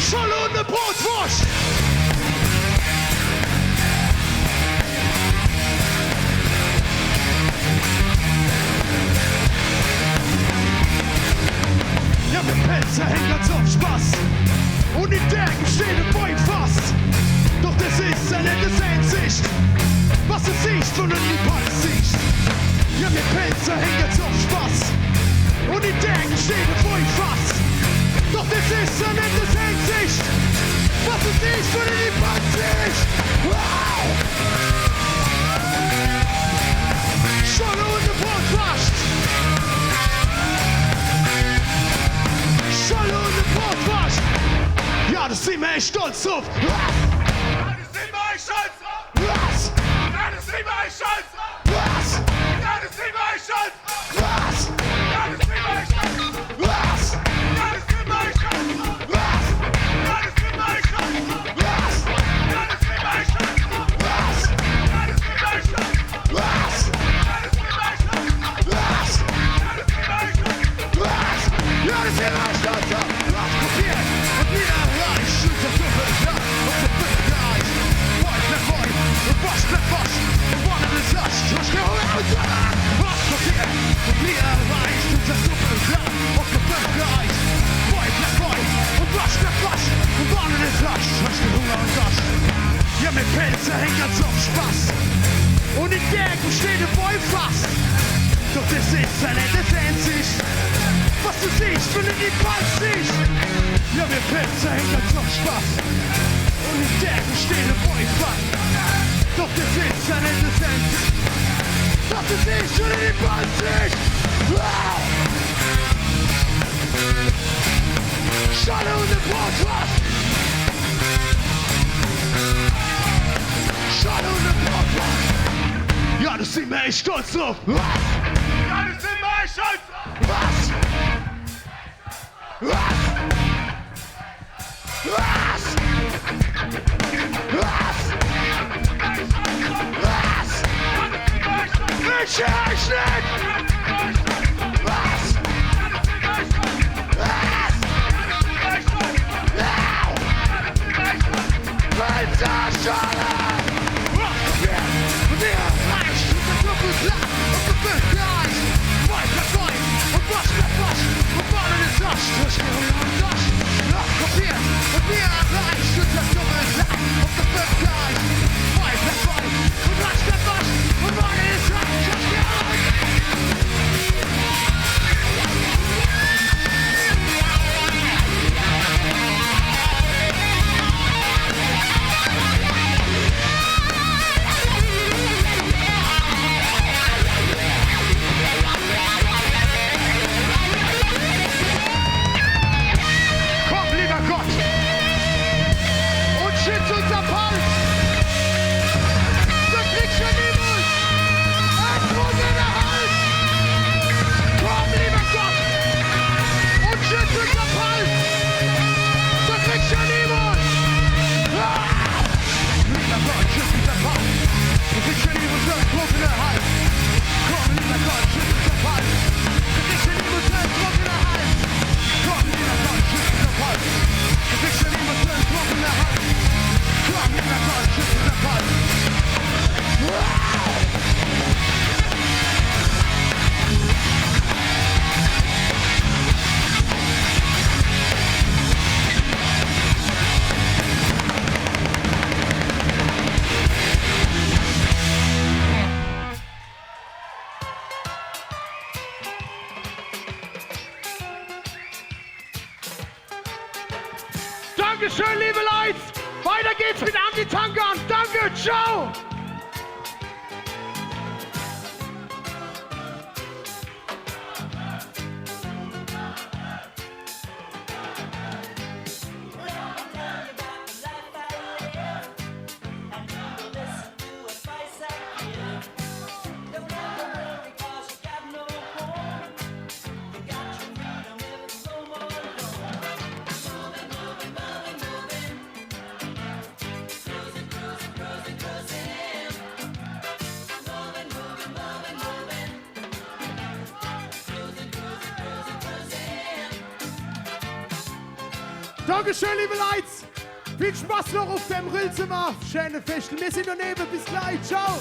Schorle un e Bratworscht! Ja, mir Pälzer hänn ganz uff Spaß. Un in Däge steht e Weinfass. Doch des is jo net des Äänzigscht, was se sieht, wenn de Palz sieht. Ja, mir Pälzer hänn ganz uff Spaß. Un in Däge steht e Weinfass. Doch des is jo net des Äänzigscht, was se sieht, wenn de Palz sieht. Wow! Schorle un e Bratworscht! Schorle un e Bratworscht! Ja, do sin mir echt stolz druff! Was? Ja, do sin mir echt stolz druff! Was? Ja, do sin mir echt stolz druff! Was? Ja, do sin mir echt stolz druff! Was? Ja, do sin mir echt stolz druff! Was? Ja, do sin mir echt stolz druff! Was? Ja, do sin mir echt stolz druff! Was? Ja, do sin mir echt stolz druff! Was? Ja, do sin mir echt stolz druff! Was? Was? Was? Was? Ja, des is immer stolz uff Kapiert! Un mir erreicht, schützt das Doppelglas uff de Bildreich. Weit, weit, weit, un was, was, was, un wann es das, was, was, was, kapiert! Un mir erreicht, schützt das Doppelglas uff de Bildreich. Weit, weit, weit, un was, was, was, un wann es das, was, was, Hunger un Dorscht. Ja, mir Pälzer hänn ganz uff Spaß. Un in Däge steht e Weinfass. Doch des is jo net des Äänzigscht, was se sieht, wenn de Palz sieht. Ja, mir Pälzer hänn ganz uff Spaß. Un in Däge steht e Weinfass. Doch des is jo net des Äänzigscht, was se sieht, wenn de Palz sieht. Wow! Schorle un e Bratworscht! Schorle un e Bratworscht! Ja, do sin mir echt stolz druff! Was? Ja, do sin mir echt stolz druff! Was? Was? Was? Was? Was? Ich höre euch nicht! Was? Was? Au! Pälzer Schorle! Komm, lieber Gott, und schütz unser Palz. Verkriegsche niemals einen Druck in der Hals. Komm, lieber Gott, und schütz unser Palz. Verkriegsche niemals. Ah! Lieber Gott, schütz mich davon. Du kriegst schon die Musik, Druck in der Hals. Komm, lieber Gott, schütz mich davon. Du kriegst schon die Musik, Druck in der Hals. Komm, lieber Gott, schütz mich davon. Du kriegst schon die Musik, Druck in der Hals. Komm, lieber Gott, schütz mich davon. Dankeschön, liebe Leute. Weiter geht's mit Anti-Tank-Garn. Danke, ciao. Dankeschön, liebe Leit. Viel Spaß noch uff dem Rillzimmer. Schöne Festel. Mir sin daneben. Bis gleich. Ciao.